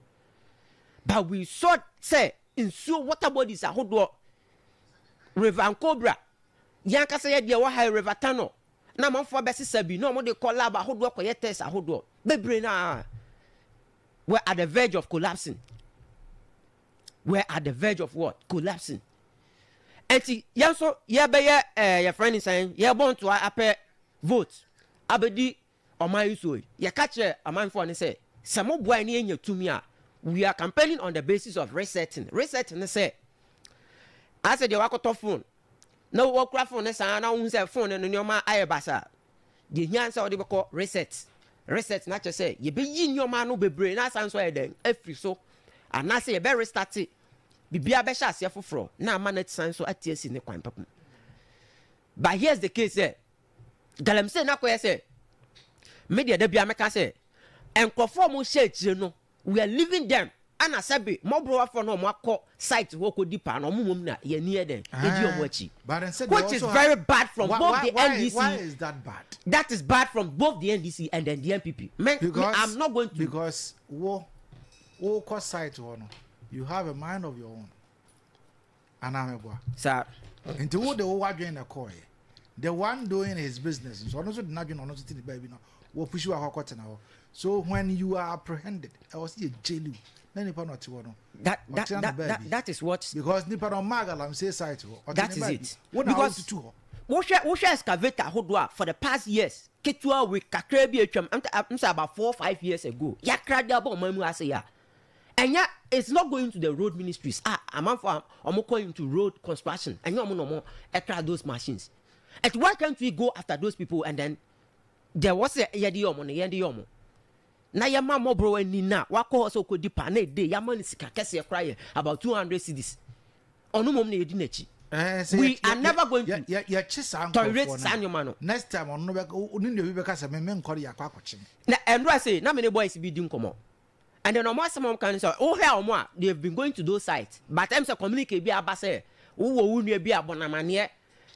S1: But we saw sɛ nsuo water bodies ahodoɔ, River Nkobra, yɛn ankasa yɛ deɛ wɔ ha, River Tano, na amanfoɔ abɛsesa bi na wɔde kɔ lab ahodoɔ kɔyɛ test ahodoɔ bebree na we're at the verge of collapsing. We're at the verge of what? Collapsing. Nti yɛn nso yɛbɛyɛ yɛfrɛ ne sɛn, yɛbɔ ntoa apɛ vote abɛdi ɔman yi so yi, yɛka kyerɛ amanfoɔ ne sɛ sɛ moboa ne yɛnya tumi a, we are campaigning on the basis of resetting. Resetting ne sɛ asɛ deɛ wakɔtɔ phone na wakura phone ne saa na wohu sɛ phone no nneɛma ayɛ basa, deɛ hia sɛ wɔde bɛkɔ reset. Reset na kyerɛ sɛ yɛbɛyi nneɛma no bebree na asan so ayɛ dɛn afiri so anaasɛ yɛbɛ restart biribiara bɛhyɛ aseɛ foforɔ na ama no san so ate asi ne kwan papa. But here's the case sɛ galamsey na akɔyɛ sɛ me deɛ da bia mɛka sɛ nkurɔfoɔ a wɔhyɛ akyire no, we are leaving them ana sɛbe mmɔborɔwafoɔ no a wɔn akɔ site hɔ kɔdi paa no, wɔn mmom na yɛn ani yɛ dɛn ɛdi wɔn akyi, which is very bad from
S2: why,
S1: both
S2: why,
S1: the
S2: why,
S1: NDC.
S2: Why is that bad?
S1: That is bad from both the NDC and then the NPP. Me,
S2: Because
S1: me, I'm not going to
S2: because wo kɔ site hɔ no, you have a mind of your own anaa meboa?
S1: Sir.
S2: Nti wo de wo wadwen na kɔɔyɛ, the one doing his business nso ɔno nso de n'adwen na ɔno nso te ne baabi na wɔpushi wɔ akɔkɔ tena hɔ. So when you are apprehended, ɛwɔ sɛ yɛ jail you na nipa na ɔte hɔ no
S1: that
S2: ɔtena
S1: that
S2: ne
S1: that,
S2: baabi
S1: that is what
S2: because nipa na ɔmaa galamsey site hɔ ɔte
S1: That
S2: ne
S1: is
S2: baabi
S1: it.
S2: wo na
S1: Because
S2: wotutu hɔ.
S1: wohwɛ excavator ahodoɔ a for the past years ketewa we kakra bi atwam m sɛ about 4, 5 years ago yakra de aba ɔman mu ase a ɛnyɛ, it's not going to the road ministries a amanfo a ɔmo kɔ into road construction, ɛnyɛ ɔmo na ɔmo ɛkra those machines. And why can't we go after those people and then deɛ wɔsɛ yɛde yɛ ɔmo no yɛde yɛ ɔmo na yɛma mmɔborɔ ani na wakɔ hɔ sɛ ɔkɔdi pa na ɛde yɛama no sika kɛseɛ koraa yɛ about 200 cedis, ɔno mmom na yɛdi n'akyi. We are never going to
S2: yɛkye saa
S1: tolerate
S2: nkurɔfoɔ
S1: saa nneɛma no.
S2: Next time ɔno no bɛka ne nua bi bɛka sɛ me nkɔ de yɛakɔ akɔkye me.
S1: Na ɛnura sɛ na me ne boys bi di nkɔmɔ and then ɔmo asɛm a ɔmo ka no sɛ wohwɛ a ɔmo a they have been going to those sites, but ɛm sɛ communicate bi aba sɛ wowɔ wo nua bi a bɔnamaneɛ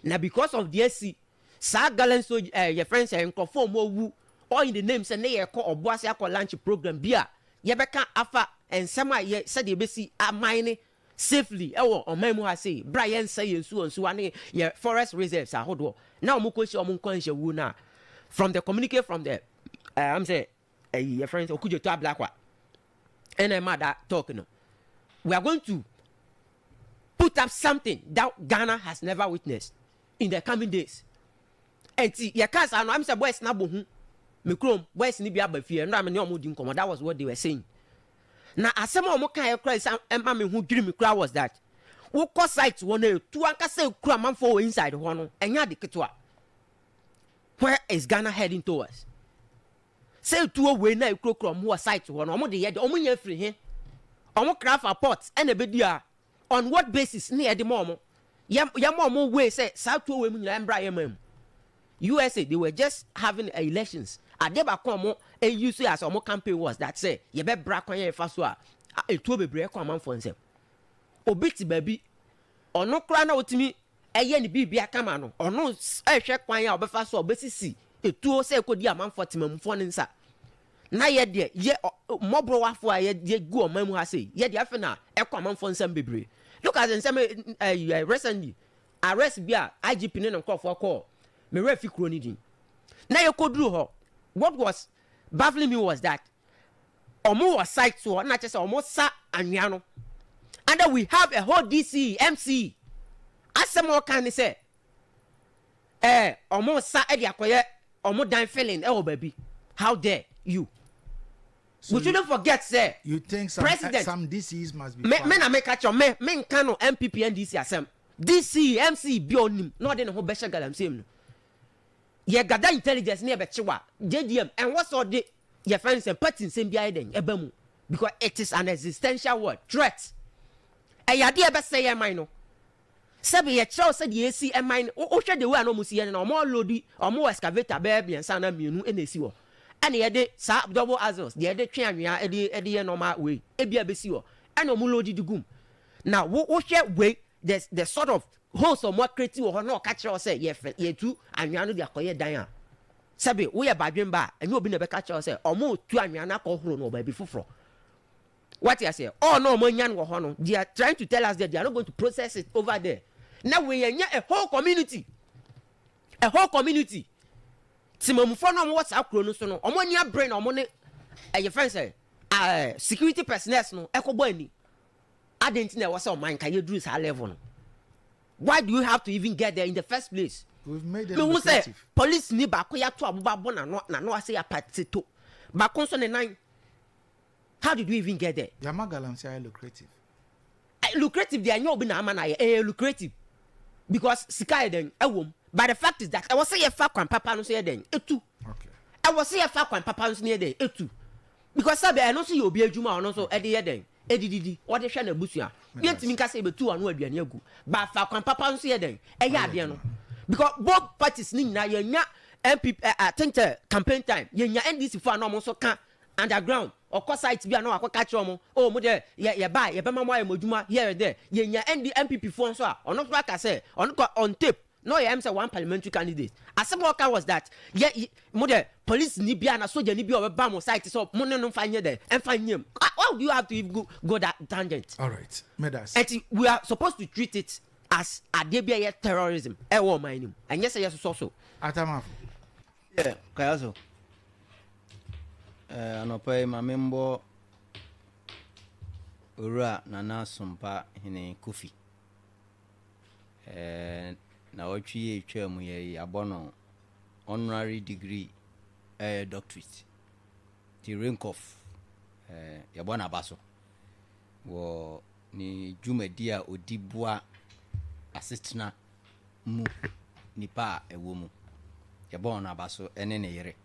S1: na because of deɛ si saa galamsey ɛɛ yɛfrɛ sɛ nkurɔfoɔ a ɔmo awu all in the name sɛ ne yɛ kɔ ɔbo ase akɔ lunch program bi a. yɛbɛka afa nsɛm a yɛ sɛdeɛ yɛbɛsi a mine safely wɔ ɔman mu ha sei berɛ a yɛnsɛe yɛn nsuwa nsuwa ne yɛn forest reserves ahodoɔ na wɔn kɔhyia wɔn nkwanhyɛwuo no a from the communique from the uh, I'm say ɛyi yɛfrɛ no sɛ Okudzeto Ablakwa ɛna ɛma da talk no we are going to put up something that Ghana has never witnessed in the coming days ɛnti yɛka saa no I'm sɛ boys na bɔ hu me kurom boys ni bi aba fie ɛnora me ne ɔmo di nkɔmɔ that was what they were saying na asɛm a ɔmo kaeɛ koraa ɛsan ɛma me ho dwiri me koraa was that wokɔ site hɔ no etu ankasa ekura amanfoɔ wɔ inside hɔ no ɛnyɛ ade ketewa where is Ghana heading towards Sɛ etuo wei na ekurakura ɔmo wɔ site hɔ no, ɔmo de yɛ dɛ? Ɔmo nya firi he? Ɔmo kra fa port ɛna ɛbɛdi a, on what basis ne yɛde ma ɔmo? Yɛ yɛma ɔmo way sɛ saa tuo wei mu nyinaa ɛmbra yɛ man mu. USA they were just having elections, adeɛ baako a ɔmo use as ɔmo campaign was that sɛ yɛbɛbra kwan a yɛfa so a etuo bebree ɛkɔ amanfoɔ nsam. Obi te baabi, ɔno koraa na otumi ɛyɛ ne biribia kama no, ɔno rehwɛ kwan a ɔbɛfa so a ɔbɛsisi etuo sɛ ɛkɔdi amanfoɔ temamufoɔ no nsa. Na yɛ deɛ, yɛ mmɔborɔwafoɔ a yɛgu ɔman mu ha sei, yɛ deɛ afei na ɛkɔ amanfoɔ nsɛm bebree. Look at nsɛm ɛɛ recently, arrest bi a IGP ne ne nkurɔfoɔ kɔɔ, me werɛ fi kuro no din. Na yɛkɔduru hɔ, what was baffling me was that ɔmo wɔ site soɔ na kyerɛ sɛ ɔmo sa anwea no and then we have a whole DCE MCE asɛm a ɔka ne sɛ ɛɛ ɔmo sa ɛde akɔyɛ ɔmo dan filling ɛwɔ baabi how dare you so we shouldn't forget sɛ
S2: you think some,
S1: president
S2: some DCEs must be
S1: me me na meka kyerɛ me me nka no MPP NDC asɛm DCE MCE bi a ɔnim na ɔde ne ho bɛhyɛ galamsey mu no yɛ gada intelligence ne yɛbɛkyew a JDM ɛnwɔ sɛ ɔde yɛfrɛ no sɛ party nsɛm bi ayɛ dɛn ɛba mu because it is an existential word threat ɛyɛ adeɛ ɛbɛsɛ yɛn man no sɛbi yɛkyerɛw sɛ deɛ esi ɛman no wohwɛ the way a na wɔn si yɛ no na wɔn ɔlodi wɔn wɔ excavator bɛyɛ mmiɛnsa na mmienu ɛna esi hɔ ɛna yɛde saa double axles deɛ yɛde twe anwea ɛde ɛde yɛ normal way ebi a bɛsi hɔ ɛna wɔn lodi de gum na wo wohwɛ wei the the sort of holes a wɔn akreti wɔ hɔ na ɔka kyerɛ wɔ sɛ yɛfɛ yɛtu anwea no de akɔyɛ dan a Sɛbe woyɛ badwemba a, ɛnyɛ obi na ɛbɛka akyerɛ wo sɛ wɔretu anwea no akɔhoro no wɔ baabi foforɔ. Wate aseɛ? All na wɔanya no wɔ hɔ no, they are trying to tell us that they are not going to process it over there. Na wei ɛnyɛ a whole community. A whole community. Temamufoɔ no a wɔwɔ saa kuro no so no, wɔn ani abere na wɔn ne ɛyɛ fɛn sɛ uh, security personnel no ɛkɔbɔ ani. Adɛn nti na ɛwɔ sɛ ɔman nka yɛduru saa level no? Why do you have to even get there in the first place?
S2: We've made them
S1: Mehu sɛ
S2: lucrative.
S1: polisi ni baako yɛato aboba abɔ n'ano n'ano ase apate to baako nso ne nan. How did we even get there?
S2: Yɛama galamsey ayɛ lucrative.
S1: Eh, lucrative deɛ ɛnyɛ obi na ama no ayɛ ɛyɛ lucrative because sika yɛ dɛn ɛwɔ mu but the fact is that ɛwɔ sɛ yɛfa kwan papa no so yɛ dɛn etu
S2: Okay.
S1: ɛwɔ sɛ yɛfa kwan papa no so yɛ dɛn etu because sɛbi ɛno nso yɛ obi adwuma a ɔno nso ɛde yɛ dɛn edididi ɔde hwɛ n'abusua yɛntumi nka sɛ ebetu ano aduane agu but fa kwan papa nso yɛ dɛn ɛyɛ adeɛ no because both parties ne nyinaa yɛnya npp ɛ I think sɛ campaign time yɛnya ndc fo a na wɔn nso ka underground ɔkɔ site bi a na wakɔ ka kyerɛ wɔn oh mo deɛ yɛ yɛ ba yɛbɛma mo ayɛ mo adwuma here and there yɛnya nd npp foɔ nso a ɔno nso aka sɛ ɔno kɔ on tape Na ɔyɛ ɛm sɛ one parliamentary candidate. Asɛm a ɔka was that yɛ y mo dɛ police ni bi ana soja ni bi a ɔbɛba mo site sɛ mo ne no nfa nyɛ dɛ ɛnfa nyɛ mu. Why would you have to even go, go that tangent?
S2: All right, meda ase.
S1: Ɛnti we are supposed to treat it as adeɛ bi a ɛyɛ terrorism ɛwɔ ɔman no mu. Ɛnyɛ sɛ yɛsosɔ so.
S2: Atamafo.
S3: Yeah, kaya so. Eh, anɔpa yi ma membɔ Owura Nana Sompa Hene Kofi. Nnawɔtwe yi a etwaa mu yi, yɛabɔ no honorary degree ɛyɛ doctorate. Nti Rinkoff, yɛbɔ n'aba so wɔ ne dwumadi a ɔdi boa asetena mu nipa a ɛwɔ mu. Yɛbɔ wɔn aba so ɛne ne yere,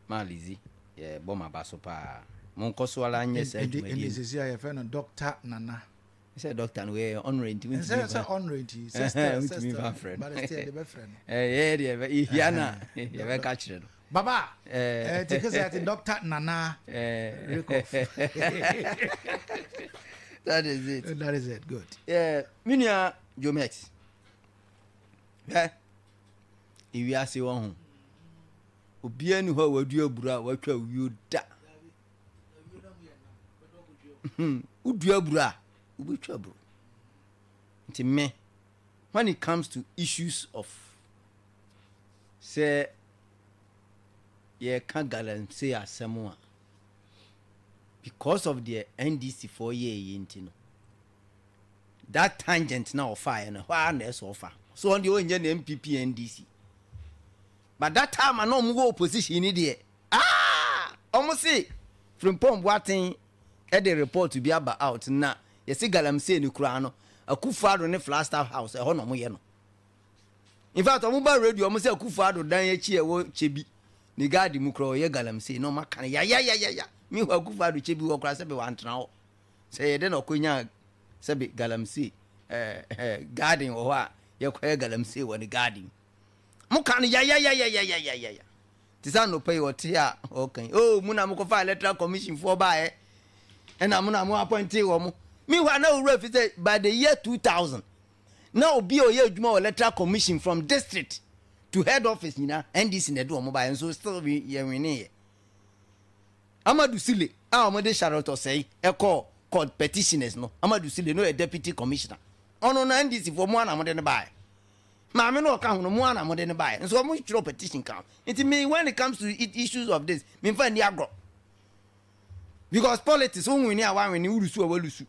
S3: Maa Lizzy, yɛbɔ mo aba so paa. Monkɔ so ara nyɛ saa dwumadie no.
S2: Ɛnde seesei a yɛfrɛ no Doctor Nana.
S3: Sɛ doctor no wei honorary nti wontumi
S2: nfa. Sɛ honorary nti sɛ still sɛ still but still yɛde bɛfrɛ no.
S3: Ɛyɛ deɛ yɛhia na yɛbɛka kyerɛ no.
S2: Baba ɛɛ ti kese ati doctor Nana Rikoff.
S3: That is it.
S2: That is it good.
S3: Yeah, me nua Jomex. Hwɛ ewiase wɔ ho. Obiara ni hɔ a wadua aburo a watwa wuo da. Wodua aburo a, wobɛtwa aburo. Nti me, when it comes to issues of sɛ yɛreka galamsey asɛm a, because of deɛ NDC foɔ yɛɛyɛ nti no, that tangent na ɔfaeɛ no, ɛhɔ ara na ɛsɛ ɔfa. So ɔno deɛ ɔnyɛ no NPP NDC. But that time a na ɔmo wɔ opposition ni deɛ, ah! Ɔmo se Frimpong Boateng de report bi aba out na yɛse galamsey no koraa no, Akufo Addo ne Flagstaff House ɛhɔ na ɔmo yɛ no. In fact, ɔmo ba radio ɔmo sɛ Akufo Addo dan akyi a ɛwɔ Kyebi ne garden mu koraa ɔyɛ galamsey na ɔmo aka no yayayayaya. Meanwhile Akufo Addo Kyebi hɔ koraa sɛbe wantena hɔ. Sɛ yɛ dɛ na ɔkɔnyaa sɛbe galamsey eh, eh, garden wɔ hɔ a yɛkɔyɛ galamsey wɔ ne garden. Mo ka no yayayayayayaya. Te sɛ anɔpa yi ɔte a ɔka yi, oh mo na mokɔfa electoral commission foɔ baeɛ, ɛna mo na mo appointee wɔ mo. Meanwhile na owura fi sɛ by the year 2000 na obi a ɔyɛ adwuma wɔ electoral commission from district to head office nyinaa NDC na ɛde wɔn baeɛ nso still yɛn weneeɛ. Amadu Sule a wɔde Charlotte Osei ɛkɔɔ court petitioners no, Amadu Sule no yɛ deputy commissioner. Ɔno na NDC foɔ mo ana mode no baeɛ. Maame no ɔka ho no mo ara na mode no baeɛ nso ɔmo twerɛ petition ka ho nti me when it comes to issues of this me nfa nni agorɔ because politics wo nwene a wanwene wo lusu a walusu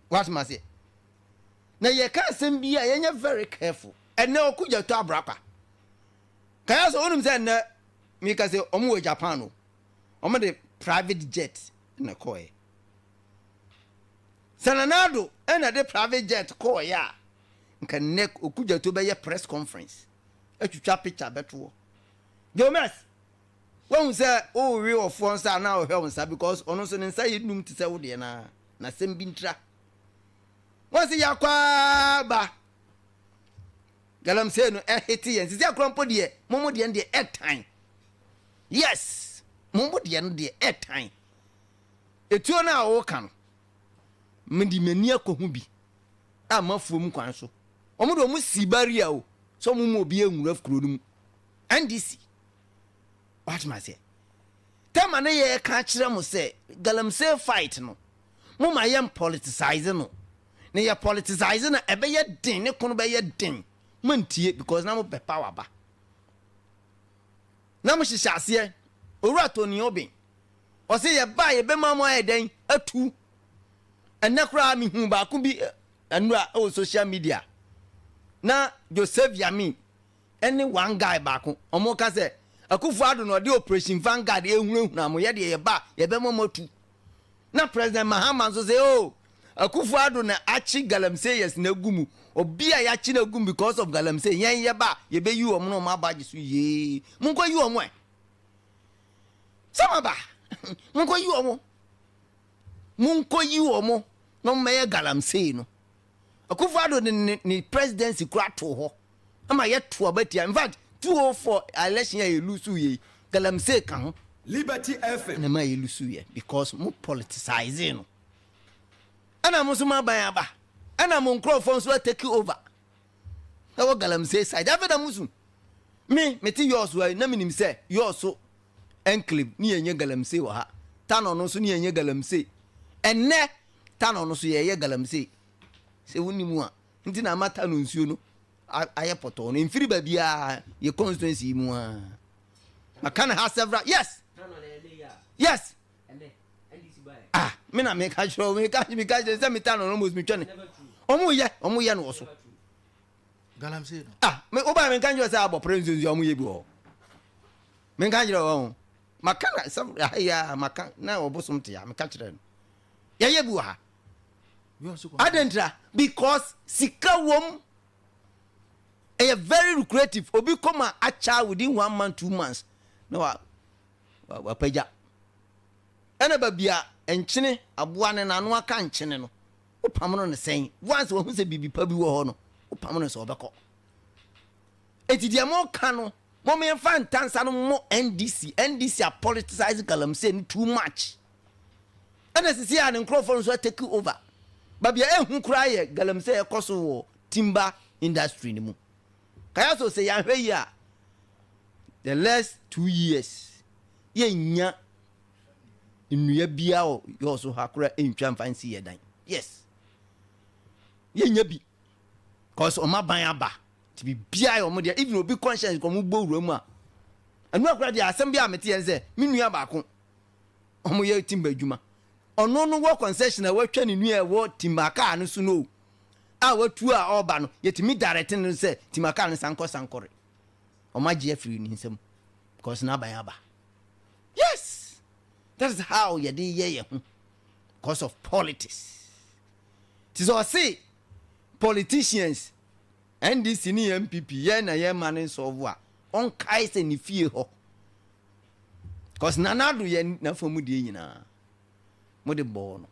S3: wasom aseɛ na yɛka asɛm bi a yɛnyɛ very careful ɛnɛ ɔko gya tɔ abrakwa kaya sɛ wonim sɛ ɛnɛ meka sɛ ɔmo wɔ Japan o ɔmo de private jet na kɔɛ sɛ Nana Addo ɛna de private jet kɔɔyɛ a Nka nnɛ Okudzeto bɛyɛ press conference atwitwa picture bɛto hɔ. Jomes, woahu sɛ worewe ɔfoɔ nsa anaa ɔhwɛ wo nsa because ɔno nso ne nsa yɛ num te sɛ wo deɛ no ara, na asɛm bi ntira. Wɔn se yɛakɔ ara ba galamsey no ɛhete yɛn. Sisi akora mpo deɛ, mo mo deɛ no deɛ ɛtan. Yes, mo mo deɛ no deɛ ɛtan. Etuo no a wɔka no, mede m'ani akɔhu bi. a mafuom kwan so. Wɔn de wɔn si barrier o sɛ wɔn mu obi nwura kuro no mu. NDC. Wate ma seɛ. Tɛma ne yɛ ka kyerɛ mo sɛ galamsey fight no mo ma yɛn politicize no. Na yɛ politicize no ɛbɛyɛ den ne kono bɛyɛ den. Mo ntie because na mo pɛ power ba. Na mo hyehyɛ aseɛ. Owura Tony Obin. Ɔse yɛ ba yɛ bɛma mo ayɛ dɛn atu. Ɛnnɛ koraa mehuu baako bi nnora wɔ social media na Joseph Yamin ne one guy baako wɔn ka sɛ Akufo Addo na ɔde Operation Vanguard ehunahuna mo yɛ deɛ yɛba a yɛbɛma mo atu. Na President Mahama nso sɛ oh Akufo Addo na akye galamseyers na agu mu obi a yɛakye no agu mu because of galamsey yɛn yɛba a yɛbɛyi wɔn na wɔn aba agye so yee monkɔ yi wɔn ɛ sɛ maba monkɔ yi wɔn. Monkɔyi wɔn na wɔmmɛyɛ galamsey no. Akufo Addo de ne ne presidency kura too hɔ ama yɛto aba tia. In fact, 204 election a yɛlusu yɛ yi, galamsey ka ho.
S4: Liberty FM.
S3: Na ma yɛlusu yɛ because mo politicize no. Ɛna mo nso mo aban aba. Ɛna mo nkurɔfoɔ nso atake over. Ɛwɔ galamsey side. Afei na mo su. Me, mete Yɔɔso ha yi, na menim sɛ Yɔɔso enclave ne yɛnyɛ galamsey wɔ ha. Tanɔ no nso ne yɛnyɛ galamsey. Ɛnnɛ, Tanɔ no so yɛyɛ galamsey. Sɛ wonim a, nti na ama Tanɔ nsuo no ayɛ pɔtɔɔ no. Mfiri baabiara, yɛ constituency yi mu ara. Maka no ha several, yes! Yes! Ah, me na meka kyerɛ wo, meka meka kyerɛ sɛ me Tanɔ no almost metwa ne. Ɔmo yɛ, ɔmo yɛ no wɔ so.
S2: Galamsey no.
S3: Ah, me wo ba me nka nkyerɛ sɛ abɔpere nsuo nsuo ɔmo yɛ bi wɔ hɔ. Me nka nkyerɛ wɔn. Maka na sɛ ha yi a maka na ɔbosom te ha meka kyerɛ no. Yɛyɛ bi wɔ ha. Adɛn Because sika wom. Ɛyɛ very lucrative. Obi kɔ ma akyɛ within one month two months na wa wapagya. Ɛna baabi a nkyene aboa no n'ano aka nkyene no wopam no no sɛn? Once wahu sɛ biribi pa bi wɔ hɔ no, wopam no sɛ ɔbɛkɔ. Eti deɛ moka no, mom yɛmfa ntansa no mmɔ NDC. NDC a politicize galamsey no too much. Ɛna sisi a ne nkurɔfoɔ nso atake over. Baabi a ehu koraa yɛ galamsey ɛkɔ so wɔ timber industry no mu. Kaya so sɛ yɛanhwɛ yi a, the last 2 years yɛnnya. nnua biara wɔ yɔɔ so ha koraa ntwa mfa nsi yɛ dan. Yes. Yɛnya bi. Cause ɔmo aban aba. Nti biribiara yɛ ɔmo deɛ. Even obi conscience kɔ ɔmo bɔ wura mu a. Ɛno akora deɛ asɛm bi a mete yɛ ne sɛ me nua baako ɔmo yɛ timba adwuma. Ɔno no wɔ concession a watwa ne nua a ɛwɔ timba kaa no so no o. A watu a ɔreba no yɛtumi direct no sɛ timba kaa no san kɔ sankɔre. Ɔmo agye afiri ne nsam because n'aban aba. Yes! That is how yɛde yɛ yɛn ho because of politics. Ti sɛ ɔse politicians NDC ne NPP yɛn na yɛn ma ne nsɔlvo a ɔnkae sɛ ne fie hɔ cause Nana Addo yɛ n'afa mu deɛ nyinaa mo de bɔɔ no.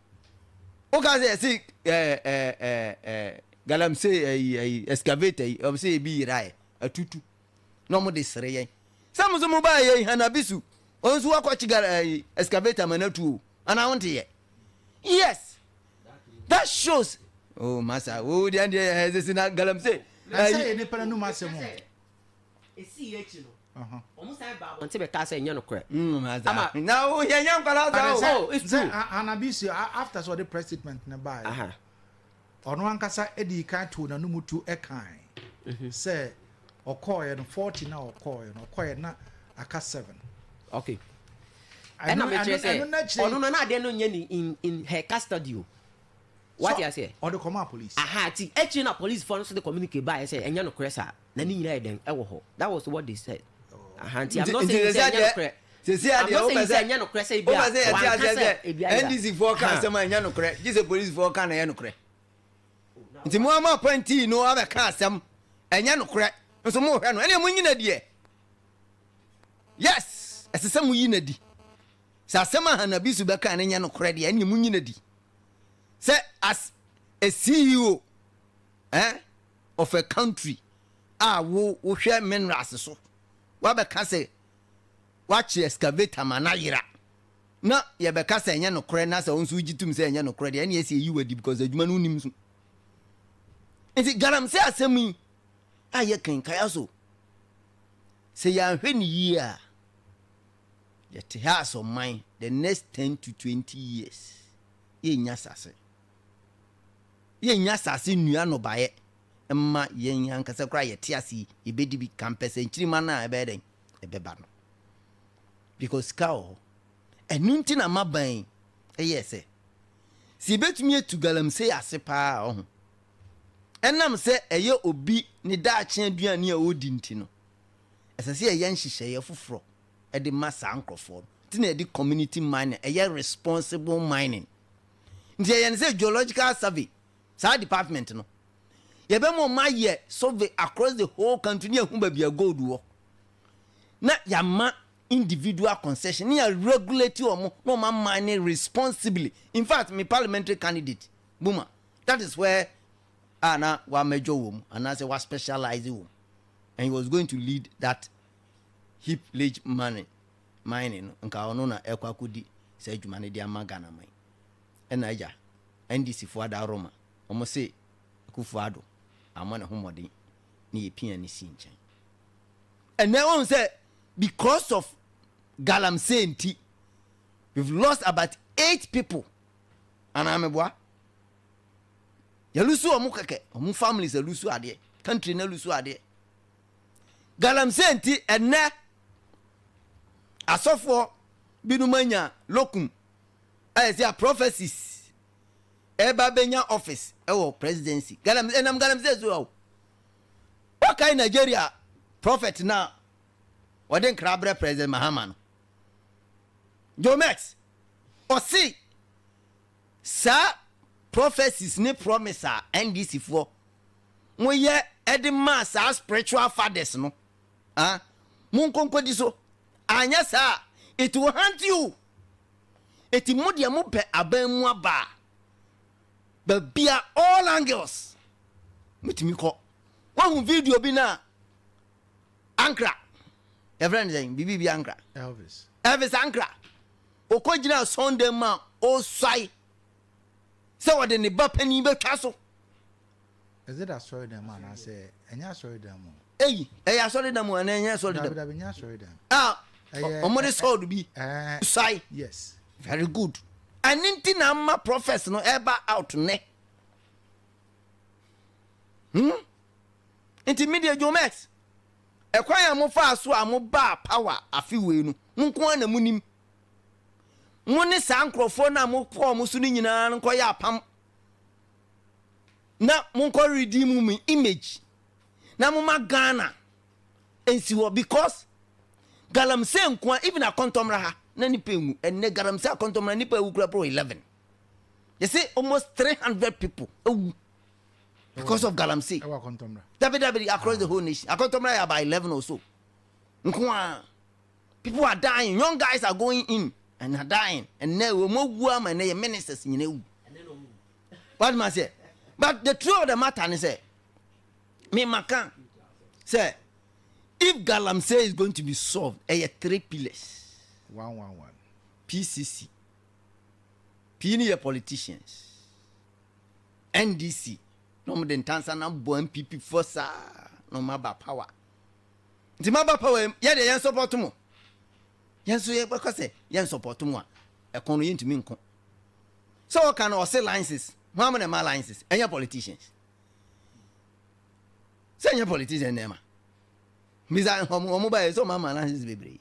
S3: Woka sɛ yɛse ɛɛ ɛɛ ɛɛ galamsey ɛyi ɛyi excavator yi ɔmo sɛ ebi yeraɛ atutu na ɔmo de sere yɛn. Sɛ mo nso mo baa yɛ Hanabisu ɔno nso wakɔkye gar ɛyi excavator ma no atu o anaa wonte yɛ? Yes that shows oh masa wo deɛ deɛ ɛsɛ si na galamsey.
S2: Na sɛ yɛ nipa no num asɛm o.
S1: Esi yɛ akyi no ɔmo san ba abɔnten bɛka sɛ ɛnyɛ nokorɛ.
S3: Ama na wo yɛ nyɛ nkwadaa saa
S2: o. Oh it's true. Sɛ Hanabisu after sɛ ɔde press statement no baeɛ Ɔno ankasa dii kan too n'anom tu kae sɛ ɔkɔeɛ no, 40 no a ɔkɔeɛ no, ɔkɔeɛ na aka 7.
S1: Okay. Ɛna mekyerɛ sɛ ɔno no na adeɛ no nyɛ ne in in her custody o. Wate aseɛ?
S2: Ɔde kɔmaa police.
S1: Aha, ti akyire na police foɔ no nso de communicate baeɛ sɛ ɛnyɛ nokorɛ saa. Na ne nyinaa yɛ dɛn ɛwɔ hɔ. That was what they said. Aha, nti I'm not saying sɛ ɛnyɛ nokorɛ.
S3: Sɛsi adeɛ wopɛ sɛ wopɛ sɛ yɛte aseɛ sɛ NDC foɔ ka asɛm a ɛnyɛ nokorɛ gye sɛ police foɔ ka na ɛyɛ nokorɛ nti mo ama appointee no abɛka asɛm ɛnyɛ nokorɛ nso mo hwɛ no ɛnna mo nyina deɛ yes ɛsɛ sɛ mo yi na di sɛ asɛm a Hanabisu bɛka no nyɛ nokorɛ deɛ ɛnna mo nyina di sɛ as a CEO eh, of a country a wo wohwɛ minerals so wabɛka sɛ woakye excavator ma no ayera na yɛbɛka sɛ ɛnyɛ nokorɛ na sɛ wo nso wogye tom sɛ ɛnyɛ nokorɛ deɛ ɛne ɛsɛ yɛyi wadi because adwuma no wonim so. Nti galamsey asɛm yi a yɛka kaya so sɛ yɛanhwɛ ne yie a yɛte ha as ɔman the next 10 to 20 years yɛnnya asase yɛnnya asase nnua nnɔbaeɛ mma yɛn ankasa koraa yɛte ase yi yɛbɛdi bi kampɛsɛ nkyirimma no a ɛbɛyɛ dɛn ɛbɛba no because sika wɔ hɔ ɛno nti na maban ɛyɛɛ sɛ sɛ yɛbɛtumi atu galamsey ase paa ɔho ɛnam sɛ ɛyɛ obi ne daakye aduane a ɔdi nti no ɛsɛ sɛ yɛyɛ nhyehyɛeɛ foforɔ ɛde ma saa nkurɔfoɔ no nti na yɛde community mining ɛyɛ responsible mining nti ɛyɛ no sɛ geological survey saa department no yɛbɛma ɔmo ayɛ survey across the whole country ne yɛhu baabi a gold wɔ na yɛama individual concession ne yɛ regulate ɔmo na ɔmo ama ne responsibly. In fact, me parliamentary candidate Buma, that is where a na wamɛdwɔ wɔ mu anaasɛ wa specialize wɔ mu and he was going to lead that heap leach money mining no nka ɔno na ɛkɔ akɔdi saa adwuma no de ama Ghana man. Ɛna agya NDC foɔ ada Roma ɔmo se Akufo Addo ammɔ ne ho mmɔden ne yɛ pia ne si nkyɛn. Ɛnɛ wɔn sɛ because of galamsey nti we've lost about eight people anaa meboa yɛlusu wɔn kɛkɛ wɔn families alusu adeɛ country na alusu adeɛ galamsey nti ɛnɛ asɔfoɔ binom anya locum ayɛ sɛ prophecies ɛba bɛnya office ɛwɔ presidency galamsey ɛnam galamsey so o wakae Nigeria prophet na wɔde nkra brɛ President Mahama no Jomex ɔse saa prophecies ne promise a NDC foɔ moyɛ ɛde maa saa spiritual fathers no ah mo nkonkodi so anyɛ saa it will haunt you. Eti mo deɛ mo pɛ aban mu aba a, babia all angles mo tumi kɔ. Wahu video bi na Ankra, yɛfrɛ no sɛn, biribi bi Ankra.
S2: Elvis.
S3: Elvis Ankra. Okɔ gyina asɔndan mu a ɔresuae sɛ ɔde ne ba panin bɛtwa so.
S2: Is it asɔredan mu anaasɛ ɛnyɛ asɔredan mu?
S3: Eyi, ɛyɛ asɔredan mu anaa ɛnyɛ asɔredan mu?
S2: Dabi dabi, ɛnyɛ asɔredan.
S3: A, wɔn de sɔɔdo bi suae.
S2: Yes.
S3: Very good. Ɛno nti na ama prophets no ɛba out nnɛ. Hmm? Nti me deɛ Jomex, ɛkwan a mofaa so a mobaa power afe wei no, mo nko ara na monim. Mo ne saa nkurɔfoɔ no a mokɔɔ mo so no nyinaa no nkɔyɛ apam na monkɔ redeem mo image na moma Ghana nsi hɔ because galamsey nko a even akɔntɔmmra ha na nipa enwu ɛnɛ galamsey akɔntɔmmra nipa ewu kura bro 11 yɛsɛ almost 300 people ewu because of galamsey dabi dabi across the whole nation akɔntɔmmra yɛ about 11 or so nko a people are dying young guys are going in and are dying ɛnɛ wɔn awu ama ɛnɛ yɛ ministers nyina ewu what ma say but the truth of the matter ni sɛ me maka sɛ if galamsey is going to be solved ɛyɛ three pillars.
S2: One one one.
S3: PCC P ni yɛ politicians NDC na wɔn de ntansa na bɔ NPP fo saa na wɔn aba power nti mo aba power yɛ deɛ yɛn support mo yɛn nso yɛ bɛkɔ sɛ yɛn support mo a ɛkɔn no yɛntumi nko sɛ ɔka no ɔse licenses ho amu na ɛma licenses ɛnyɛ politicians sɛ ɛnyɛ politicians na ɛma bisa wɔn wɔn ba yɛ sɛ wɔn ama licenses bebree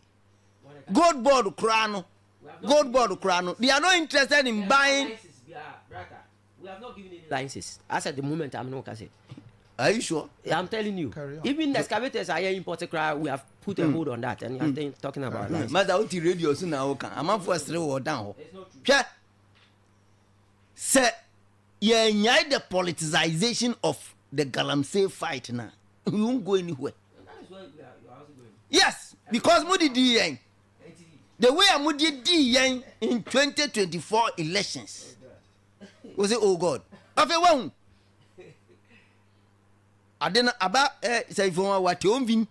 S3: gold board koraa no gold board koraa no they are not interested in buying.
S1: We have not given any licenses. As at the moment, I'm not say.
S3: Are you sure?
S1: I'm telling you. Even the excavators are here imported crowd. We have put a hold on that, and you are talking about licenses.
S3: Master, what the radio so now can? I'm for a or down. Hwɛ sɛ yɛnyae the politicization of the galamsey fight na we won't go anywhere. Yes, because mo di yɛn the way a mo di di yɛn in 2024 elections we say oh God afei wahu ade no aba ɛ sɛ ifo wa wate onvin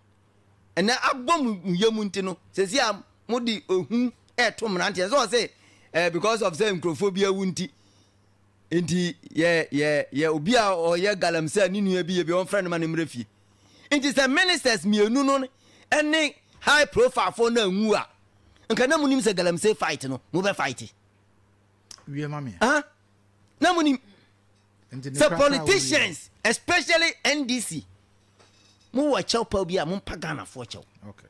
S3: ɛnɛ abɔ mu yɛ mu nti no sɛsi a mo de ehu ɛɛto mmeranteɛ sɛ ɔsɛ ɛ because of sɛ nkurɔfoɔ bi awu nti nti yɛ yɛ yɛ obi a ɔyɛ galamsey ne nua bi yɛ bi ɔnfrɛ no ma ne mmerɛ fie nti sɛ ministers mmienu no ɛne high profile fo no anwu a nka na mo nim sɛ galamsey fight no mo bɛ fight.
S2: Wie ma me.
S3: Ah na mo nim sɛ politicians especially NDC mo wɔ kyɛw pa bi a mo mpa Ghanafoɔ kyɛw.
S2: Okay.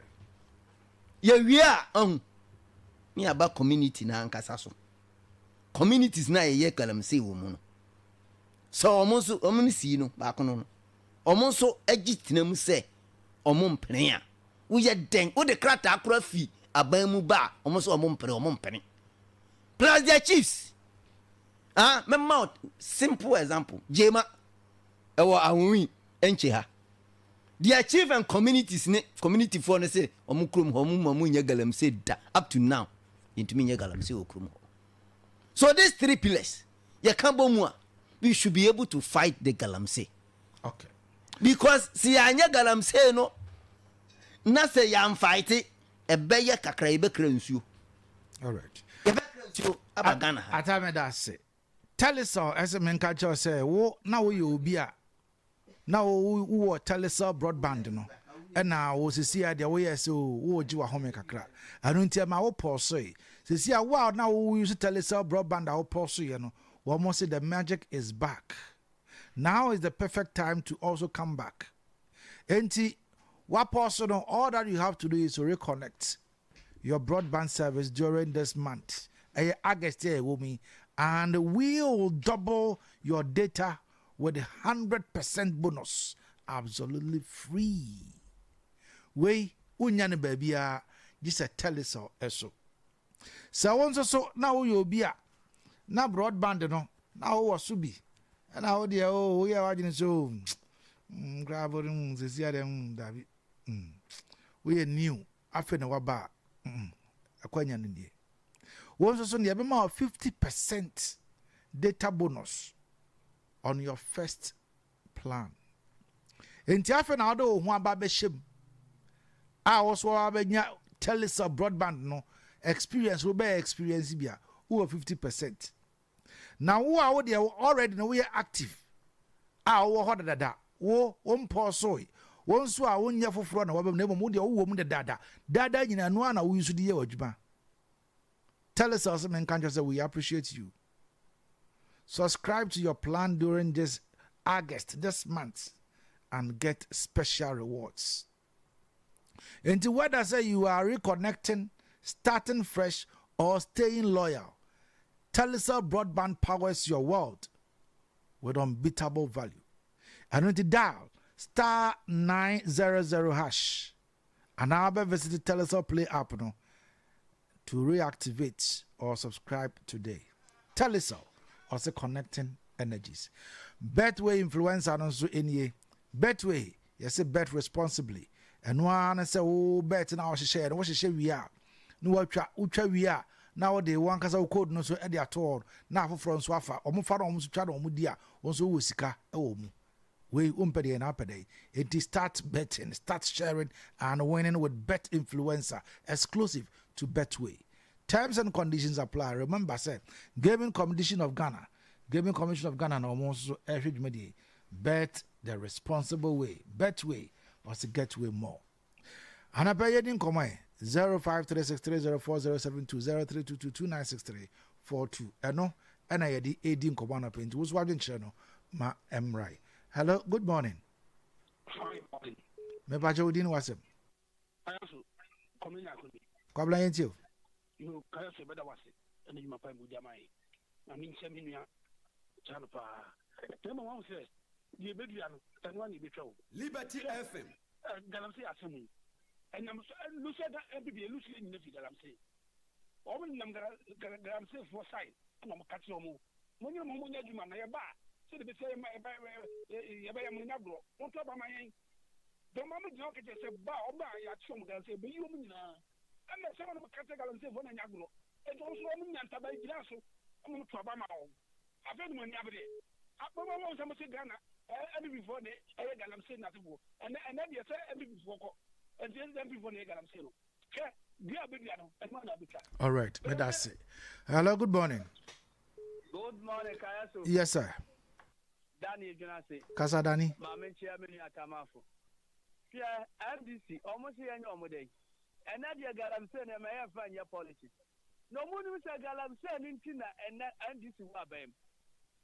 S3: Yɛwie a ɔhu ne aba community na ankasa so communities na yɛyɛ galamsey wɔ mu no sɛ ɔmo nso ɔmo no sii no baako no no ɔmo nso agye tena mu sɛ ɔmo mpene a woyɛ dɛn wode krataa kora fi aban mu ba a ɔmo nso ɔmo mpene ɔmo mpene plus their chiefs. Ah, mɛma simple example jema ɛwɔ Ahowi nkyɛ ha their chief and communities ne community foɔ no sɛ ɔmo kurom hɔ ɔmo mu ɔmo nyɛ galamsey da up to now yɛntumi nyɛ galamsey wɔ kurom hɔ. So these three pillars yɛka bɔ mu a we should be able to fight the galamsey.
S2: Okay.
S3: Because si yɛanyɛ galamsey no na sɛ yɛamfight ɛbɛyɛ kakra yɛbɛkra nsuo.
S2: All right.
S3: Yɛbɛkra nsuo aba Ghana ha.
S2: Atame da ase. Telecel ɛsɛ menka kyerɛw sɛ wo na woyɛ obi a na wowɔ Telecel broadband no ɛna wo sisi a deɛ woyɛ sɛ wowɔ gye wahome kakra ɛno nti ɛma wo pɔɔsoe sisi a wo a na wo use Telecel broadband a wo pɔɔsoeɛ no wɔn mo say the magic is back. Now is the perfect time to also come back. Enti wapɔɔso no all that you have to do is to reconnect your broadband service during this month. Ɛyɛ August yɛ ɛwɔ mu yi and we'll double your data with 100% bonus absolutely free. Wei wonya no baabiara gye sɛ Telecel ɛso. Sɛ wo nso so na woyɛ obi a na broadband no na wowɔ so bi ɛna wo deɛ o woyɛ w'adwene sɛ o koraa bo no sɛsi adeɛ dabi woyɛ new afei na waba a akwanya no nie. Wo nso so no yɛbɛma wo 50% data bonus on your first plan. Nti afei na wode wo ho aba bɛhyɛ mu a wo so wabɛnya Telecel broadband no experience wo bɛyɛ experience bi a wowɔ 50%. Na wo a wo deɛ already na woyɛ active a wowɔ hɔ dadada wo wo mpɔ soe wo nso a wonyɛ foforɔ na wabɛm na mmom wo deɛ wowɔ mu dadaada daadaa nyinaa no a na woyi so de yɛ w'adwuma. Telecel sɛ menka nkyerɛ sɛ we appreciate you. Subscribe to your plan during this August, this month, and get special rewards. Nti whether say you are reconnecting, starting fresh, or staying loyal, Telecel broadband powers your world with unbeatable value. Ɛno nti dial star 900 hash anaa bɛ visit Telecel Play app no to reactivate or subscribe today. Telecel, ɔsɛ connecting energies. Betway influencer no nso nie. Betway, yɛsɛ bet responsibly. Ɛno ara ne sɛ wo bet na wɔhyehyɛ no, wɔhyehyɛ wie a, na wɔatwa, wotwa wie a, na wɔde wɔn ankasa wo code no nso de ato hɔ na afoforɔ nso afa. Wɔn fa na wɔn nso twa na wɔn di a, wɔn nso wɔ sika wɔ mu. Wei wompɛ deɛ na apɛ dɛ. Enti start betting, start sharing and winning with Bet Influencer, exclusive to Betway. Terms and conditions apply. Remember sɛ Gaming Commission of Ghana, Gaming Commission of Ghana na wɔn nso ɛhwɛ dwumadie. Bet the responsible way. Betway, ɔsɛ get way more. Anapa yɛ di nkɔmɔ yɛ 0536304072 0322296342 ɛno ɛna yɛde edi nkɔmɔ anapa nti woso adwenkyerɛ no ma ɛmrae. Hello, good morning.
S11: Fine morning.
S2: Mepakyɛ wo din ne w'asɛm.
S11: Kayaso, Kɔmina Akoni.
S2: Kwabena yɛn tie o.
S11: Yo, Kayaso yɛbɛda w'ase ɛne dwuma pa mu di ama yɛn. Na menkyɛ me nua kyɛ no paa. Na mmom wahu sɛ deɛ ɛbɛdua no ɛno ara na ɛbɛtwa o.
S12: Liberty FM.
S11: Galamsey asɛm yi ɛnam so Lucia da NPP Lucia nyina fi galamsey. Wɔn nenam galamsey foɔ side ɛna wɔn ka kyerɛ wɔn monyere mo ho monyɛ adwuma na yɛba a sɛdeɛ ɛbɛsi ayɛ ma yɛbɛyɛ mo no nyɛ agorɔ monto aba ma yɛn. Dɔm a wɔgyina hɔ ka kyerɛ sɛ ba a wɔba a yɛakye wɔn galamsey yɛbɛyi wɔn nyinaa. Ɛna sɛ wɔn ka kyerɛ galamsey foɔ no nyɛ agorɔ enti wɔn nso wɔn nya ntaban gyinaa so ma wɔn to aba maa wɔn. Afei de mo ani abere. Abɛma wɔn sɛ mo se Ghana NPP foɔ na ɛyɛ galamsey nasefoɔ. Ɛnɛ ɛnɛ deɛ sɛ NPP foɔ kɔ. Ɛnti ɛsɛ sɛ NPP foɔ na ɛyɛ galamsey no. Hwɛ dua a bɛdua no ɛno ara na abɛtwa.
S2: All right, meda ase. Hello, good morning.
S13: Good morning, Kayaso.
S2: Yes, sir.
S13: Danny Edwinase.
S2: Kasa Danny.
S13: Maame nkyia me nua Tamafo. Hwɛ NDC, ɔmo se yɛnyɛ ɔmo dɛn? Ɛnɛ deɛ galamsey no ɛma yɛmfa nyɛ politics. Na ɔmo nim sɛ galamsey no nti na ɛnɛ NDC wɔ aban mu.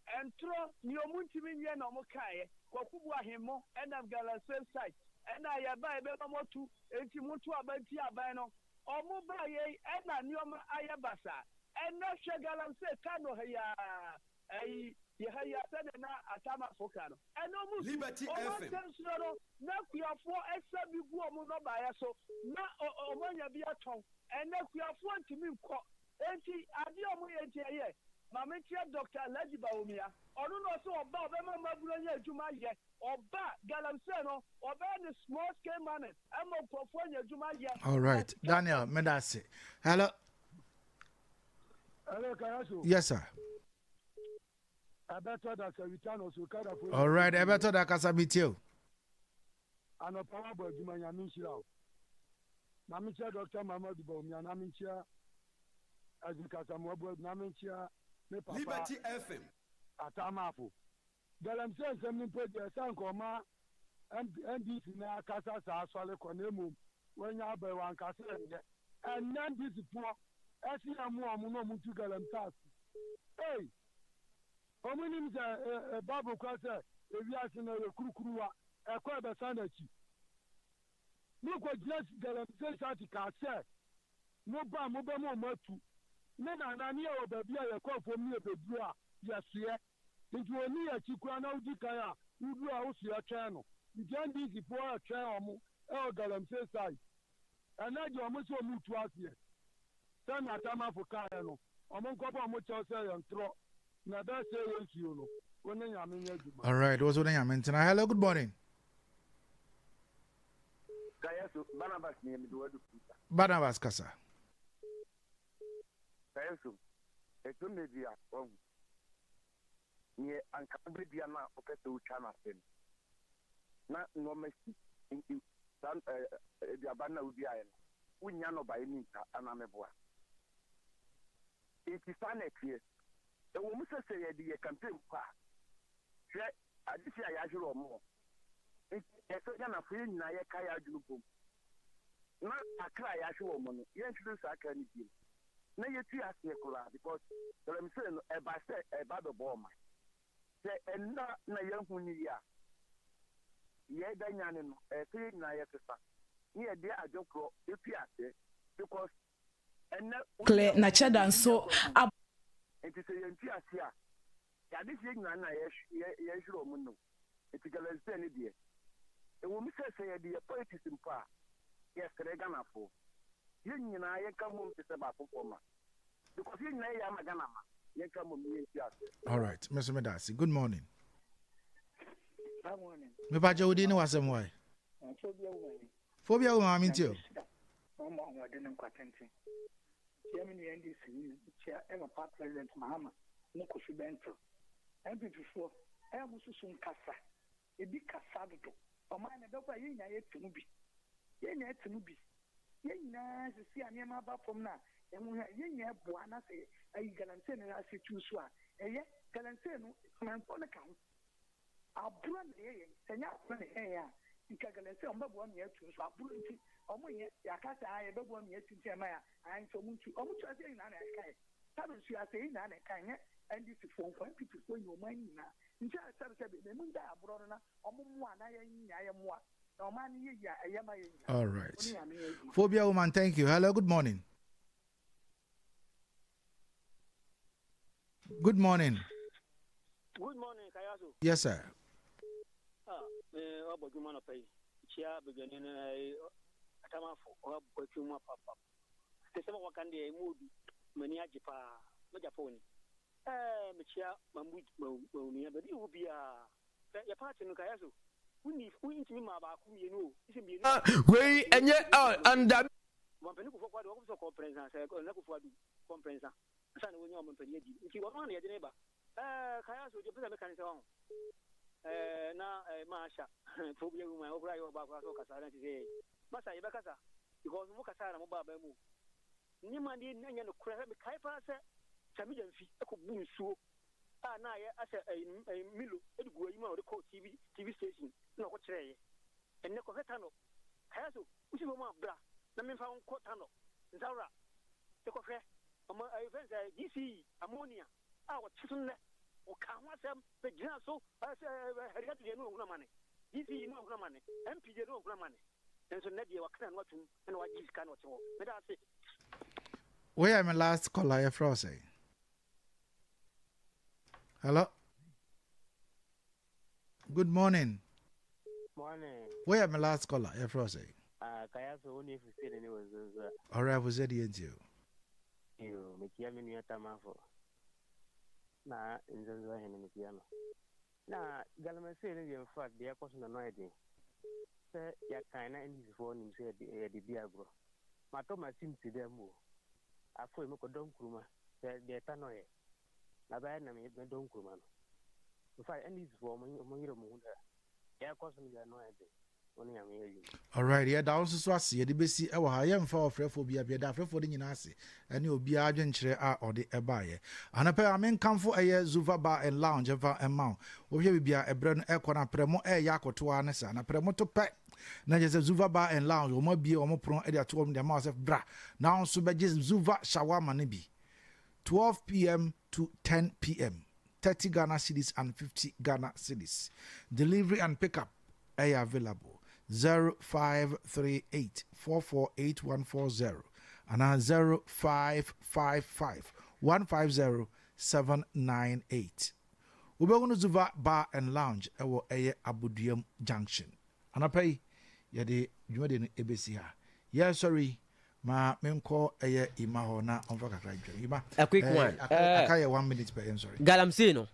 S13: Ntorɔ, nea ɔmo ntumi nyɛ na ɔmo kaeɛ. Kwaku Boahen mo ɛnam galamsey site ɛna yɛba a yɛbɛma mo atu enti monto aba ntia aban no. Ɔmo baeɛ yi ɛna nneɛma ayɛ basaa. Ɛnɛ hwɛ galamsey Kano ha yi ara, ɛyi yɛ ha yi ara sɛdeɛ na Atamafo ka no. Ɛnɛ ɔmo tu,
S12: Liberty
S13: ɔmo
S12: FM.
S13: atɛnsuo no na kuafoɔ ɛsa bi gu ɔmo nnɔbaeɛ so na ɔmo anya bi atɔn. Ɛnnɛ kuafoɔ ntumi nkɔ enti adeɛ a wɔyɛ nti ɛyɛ. Ma menkyerɛ Doctor Alhaji Bawumia, ɔno na ɔse ɔba a ɔbɛma mmabunu anya adwuma ayɛ, ɔba a galamsey no ɔbɛyɛ no small scale mining ɛma nkurɔfoɔ anya adwuma ayɛ.
S2: All right, Daniel, meda ase. Hello.
S14: Hello, Kayaso.
S2: Yes, sir.
S14: Ɛbɛtɔ da sɛ wita no so kada fo.
S2: All right, ɛbɛtɔ da kasa mi tie o.
S14: Anɔpa wabɔ adwuma nyame nhyira wo. Na menkyia Dr. Mahamadou Bawumia na menkyia Isaac Asamoah Boadu na menkyia me papa
S12: Liberty FM.
S14: Atamafo. Galamsey nsɛm no mpo deɛ sɛ anka ɔma NDC no akasa saa sɔre kɔ na mmom wanya aba yi wanka sɛ ɛnyɛ. Ɛnnɛ NDC foɔ ɛse yɛn mmoa ɔmo na ɔmo ntu galamsey ase. Ei! Ɔmo nim sɛ Bible kora sɛ ewiase no ɛyɛ kurukuruwa, ɛkɔ ɛbɛsan n'akyi. Mo kɔ gyina galamsey site kaa sɛ mo ba a mo bɛma ɔmo atu. Me nana ne yɛwɔ baabi a yɛkɔ afuom ne yɛbɛduru a yɛsoɛ. Nti ɔnni yɛn akyi koraa na wodi kan a woduru a wosoɛ twɛn no. Nti NDC foɔ ɛtwɛn ɔmo ɛwɔ galamsey site. Ɛnɛ deɛ ɔmo se ɔmo retu aseɛ. Sɛnea Atamafo kaeɛ no, ɔmo nkɔbɔ ɔmo kyɛw sɛ ɛyɛ ntorɔ na ɛbɛsɛe yɛn nsuo no. Wo ne Nyame nyɛ adwuma.
S2: Alright, wo nso wo ne Nyame ntena. Hello, good morning.
S15: Kayaso, Barnabas ni mede wadu Peter.
S2: Barnabas kasa.
S15: Kayaso, ɛtɔ mmerɛ bi a, wahu, neɛ anka wobɛdua no a wopɛ sɛ wotwa no ase no, na nnoɔma si, nti saa aduaba no a woduaeɛ no, wonnya nnɔbaeɛ no ntwa anaa meboa? Nti saa na ɛteɛ. Ɛwɔ mu sɛ sɛ yɛde yɛ campaign mpo a, hwɛ adehye a yɛahwere wɔn wɔ. Nti ɛsɛ sɛ Ghanafoɔ yɛn nyinaa yɛka yɛn adwene bom na akra a yɛahwere wɔn no, yɛnhwere saa akra no bio. na yɛtu aseɛ koraa because galamsey no ɛba sɛ ɛba bɛbɔ ɔman. Sɛ ɛnna na yɛahu no yie a, yɛda nyane no ɛyɛ sɛ yɛn nyinaa yɛsesa na yɛde adwene korɔ tu aseɛ because ɛnnɛ
S12: Clear na cheddar nso ab.
S15: Nti sɛ yɛntu aseɛ a, yɛn adehyeɛ nyinaa na yɛhwere wɔn no. Nti galamsey no deɛ, ɛwɔ mu sɛ sɛ yɛde yɛ politics mpo a, yɛsrɛ Ghanafoɔ, yɛn nyinaa yɛnka mmom te sɛ baakofoɔ ma. Because yɛn nyinaa yɛyɛ ama Ghana ma, yɛnka mmom na yɛntu aseɛ.
S2: Alright, me nso meda ase. Good morning.
S11: Good morning.
S2: Mepa kyɛ wo din ne w'asɛm wae.
S11: Phobia woman.
S2: Phobia woman maame nti o.
S11: Wɔn mu ahoɔden ne nkwa tenten. Kyia me nua NDC ni, kyia ɛma pa President Mahama ne Kofi Bentil. NPP foɔ, ɛyɛ mo susu nkasa. Ebi kasa dodo. Ɔman no ɛbɛkɔ a yɛn nyinaa yɛte mu bi. Yɛn nyinaa te mu bi. Yɛn nyinaa sisi a nneɛma aba fam no a, ɛho hia. Yɛn nyinaa boa na sɛ ayi galamsey no ase tu so a, ɛyɛ. Galamsey no, ɔmanfoɔ no ka ho. Aburo na ɛyɛ yɛn. Sɛ ɛnyɛ aburo na ɛyɛ yɛn a, nka galamsey wɔn bɛboa ma yɛatu nso aburo nti wɔn nyɛ. Yɛaka sɛ aa yɛbɛboa ma yɛatu nti ɛma yɛ a, nti wɔn ntu. Wɔn tu ase yɛn nyinaa na ɛka yɛ. Sɛbe nso yɛ ase yɛn nyinaa na ɛka yɛ, nyɛ NDC foɔ nko, NPP foɔ nyinaa, ɔman nyinaa. Nti a sɛbe sɛbe, ma emu ngyae aborɔ no na wɔn mmoa na yɛn nyinaa yɛ mmoa na ɔman no yɛ yie a, ɛyɛ ma yɛn nyinaa.
S2: All right.
S11: Wo ne Nyame yɛ adwuma.
S2: Phobia woman, thank you. Hello, good morning. Good morning.
S16: Good morning, Kayazo.
S2: Yes, sir.
S16: Ah, me wabɔ dwuma nɔpɛ yi. Kyia badwani no eh, atamafo wabɔ adwuma papa. Te sɛ ma wɔka no deɛ emu odu. M'ani agye paa. M'agya fo ni. Eh, mekyia Mahmoud Mawumia baabi a ɔwɔ biara. Hwɛ, yɛ party no Kayazo. Wonni, wontumi maa baako mmienu o. Sɛ mmienu.
S17: Ah, wei ɛnyɛ ah, anda.
S16: Ɔmampanin Kufuor koraa deɛ wɔkɔpɛ sɛ ɔkɔ mprɛnsa sɛ Nana Akufo Addo kɔ mprɛnsa. Ansa na wɔnya ɔmampanin adi nti ɔno ara na yɛde no reba. Ɛɛ Kayaso deɛ pɛ sɛ meka ne sɛ wahu ɛɛ na ɛɛ Maasha phobia woman wo koraa yɛ ɔbaa koraa sɛ ɔkasa na te sɛ masa yɛbɛkasa because mo kasa na mo ba aban mu nneɛma deɛ nyɛ nokorɛ hwɛ mekae paa sɛ Sami Gyamfi ɛkɔ bu nsuo a na ayɛ asɛ ɛyi ɛyi Milo ɛde gu ayi mu a ɔde kɔ TV TV station na ɔkɔ kyerɛɛyɛ ɛnɛ kɔhwɛ Tanɔ Kayaso Wosi fam a, bra na memfa wo nkɔ Tanɔ, Nzawra, kɔhwɛ ɔma ɛyɛ fɛn sɛ GCE ammonia a wɔte so nnɛ. Wɔkaa ho asɛm bɛgyinaa so sɛ Hariatu deɛ no wahunu amane, GCE no wahunu amane, MP deɛ no wahunu amane. Nanso nnɛ deɛ wakena no atum na wagye sika na ɔte hɔ. Meda ase.
S2: Woyɛ me last caller yɛfrɛ wo sɛn? Hello. Good morning.
S18: Morning.
S2: Woyɛ me last caller yɛfrɛ wo sɛn?
S18: Ah, kaya so wo ne Fuseni ne wɔ nzonzo a.
S2: Alright, Fuseni yɛ nti o.
S18: Yo, mekyia me nua Tamafo. Na nzonzo ahene mekyia no. Na galamsey no deɛ in fact deɛ ɛkɔ so na no ayɛ den. Sɛ yɛakan na NDC foɔ nim sɛ yɛde di agorɔ. Matɔ m'asim ti dɛ mu o. Afei mekɔdɔ nkuruma sɛ deɛ ɛta no yɛ. Na bɛyɛ na medɔ nkuruma no. In fact, NDC foɔ ɔmo yere ɔmo ho dɛ deɛ ɛkɔ so no deɛ ano ayɛ den. Wo ne Nyame yɛ adwuma.
S2: Alright, yɛda wo nso so ase. Yɛde bɛsi wɔ ha. Yɛmfa ɔfrɛfoɔ biara bio. Yɛda afrɛfoɔ no nyinaa ase ɛne obiara adwenkyerɛ a ɔde baeɛ. Anɔpa yi, ma menkamfo ɛyɛ Zuva Bar and Lounge mfa mma wo. Wohwɛ baabi a ɛberɛ no ɛrekɔ no a, prɛmo ɛreyɛ akoto ara ne saa. Na prɛmo to pɛ na kyerɛ sɛ Zuva Bar and Lounge, wɔn abue wɔn pono de ato hɔ de ama wo sɛ bra na wo nso bɛgye Zuva Shawarma no bi. 12 pm to 10 pm, 30 Ghana cedis and 50 Ghana cedis. Delivery and pickup ɛyɛ available 0538 448140 anaa 0555 150 798. Wobɛhunu Zuva Bar and Lounge ɛwɔ ɛyɛ Aboduam Junction. Anɔpa yi, yɛde dwumadie no ɛbɛsi ha. Yɛresɔre yi, ma menkɔ ɛyɛ Ima hɔ na ɔmfa kakra ntwam. Ima,
S1: A quick
S2: eh,
S1: one.
S2: aka,
S1: Eh,
S2: aka yɛ one minute pɛ, yɛnsɔre.
S1: Galamsey no,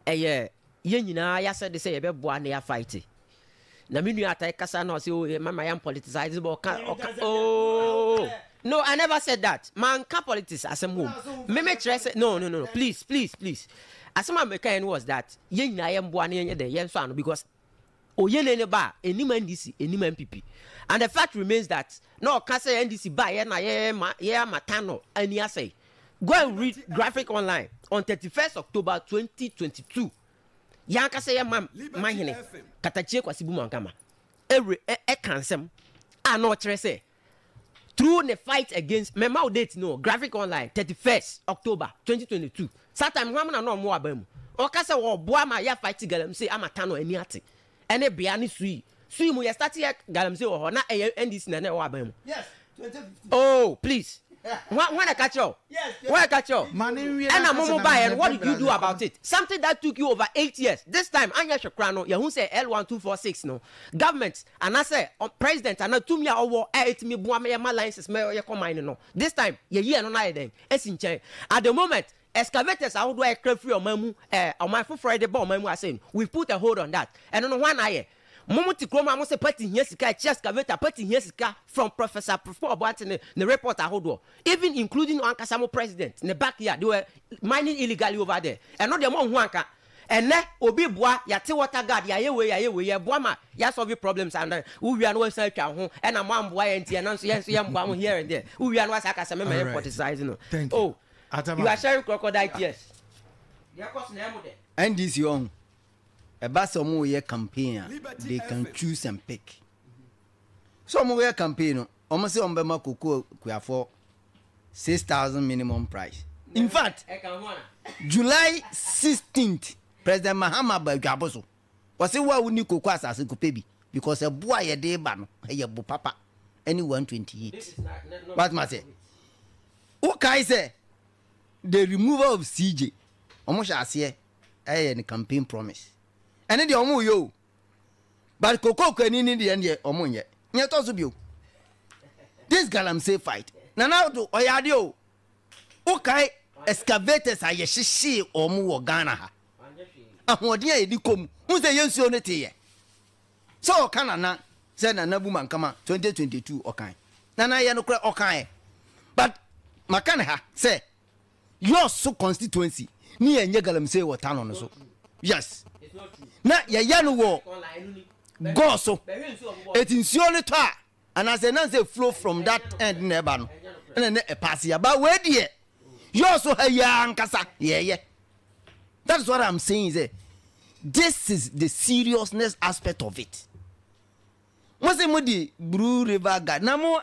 S1: ɛyɛ yɛn nyinaa yɛasɛde sɛ yɛbɛboa na yɛafight. Na me nua atae kasa na ɔsɛ oh, mama yɛn politicize but ɔka ɔka oh no I never said that. Manka politics asɛm wɔ mu. Me me kyerɛ sɛ no no no no please please please. Asɛm a meka yɛn was that yɛn nyinaa yɛn boa na yɛnyɛ dɛ yɛn nsɔ ano because Oyene ne ba a, ɛnim NDC, ɛnim NPP. And the fact remains that na ɔka sɛ NDC ba yɛ na yɛ ma yɛ ama Tano ani asɛe. Go and read Graphic Online on 31st October 2022. Yɛn ankasa yɛ ma mahene Katakyie Kwasi Bumankama ɛre ɛka nsɛm a na ɔkyerɛ sɛ. Through ne fight against, mɛma wo date no, Graphic Online, 31st October 2022. Saa time hwan na na ɔmo wɔ aban mu? Ɔka sɛ ɔboa ma yɛ fight galamsey ama Tano ani ate. Ɛne bea ne Sui. Sui mu yɛ start yɛ galamsey wɔ hɔ na ɛyɛ NDC na na ɛwɔ aban mu. Oh please. Hwan hwan na ɛka kyerɛ wo? Hwan na ɛka kyerɛ wo?
S2: Ma ne nwie
S1: Ɛna mo
S2: n'akasa
S1: mo
S2: na
S1: baeɛ no, what
S2: mepɛ
S1: did you do
S2: brother
S1: about it? Something that took you over 8 years. This time anyɛ hwɛ koraa no, yɛhu sɛ L1246 no, government anaasɛ president anaa tumi a ɔwɔ a ɛtumi boa ma yɛma license ma yɛkɔ mine no, this time yɛyi ɛno no ayɛ dɛn? Asi nkyɛn. At the moment, excavators ahodoɔ a yɛkra firi ɔman mu, ɔman foforɔ yɛde ba ɔman mu ase no, we put a hold on that. Ɛno no, hwan na ayɛ? Mo mo te kurom a mo sɛ party hia sika, ɛkyɛ excavator, party hia sika from Professor Paul Boateng ne report ahodoɔ, even including ankasa mo president ne backyard, they were mining illegally over there. Ɛno deɛ mo nhu anka. Ɛnɛ obi boa yɛate water guard, yɛayɛ wei, yɛayɛ wei, yɛboa ma yɛasolve problems, and wowia no wasan atwa ho ɛna mo amboa yɛ nti ɛno nso yɛn nso yɛmboa mo here and there. Wowia no wasa aka sɛ mema yɛ politicize no.
S2: Thank you.
S1: Oh,
S2: Atama.
S1: you are sharing crocodile tears. Deɛ ɛkɔ so na ɛmo dɛ.
S3: NDC ɔho ɛba sɛ ɔmo yɛ campaign a, they can choose and pick. So ɔmo yɛ campaign no, ɔmo sɛ ɔmo bɛma koko kuafoɔ 6,000 minimum price. In fact, July 16th, President Mahama ba adwabo so, wɔsi wo a woni koko asase kɔpɛ bi because ɛbo a yɛde ba no ɛyɛ bo papa ɛne 128. Watuma sɛ wokae sɛ the removal of CJ, ɔmo hyɛ aseɛ ɛyɛ ne campaign promise. Ɛne deɛ ɔmo yɛ o, but koko kwani ni deɛ deɛ ɔmo nyɛ nyɛ tɔ so bio. This galamsey fight, Nana Addo ɔyɛ adeɛ o. Wokae excavators a yɛhyehyee ɔmo wɔ Ghana ha, ahoɔden a yɛde kɔ mu n sɛ yɛ nsuo no teyɛ sɛ ɔka Nana sɛ Nana bu mankama 2022 ɔkan Nana yɛ no korɛ ɔkaeɛ, but maka ne ha sɛ yɔso constituency ne yɛnyɛ galamsey wɔ Tano no so. Yes, na yɛyɛ no wɔ gɔɔ so eti nsuo no tɔ a anaasɛ nan sɛ flow from that end na ɛba no ɛna ne ɛpaase yaba. Wei deɛ yɔso ha yi ankasa yɛyɛ. That is what I'm saying, sɛ this is the seriousness aspect of it. Mo sɛ mo di Blue River Guard na mo.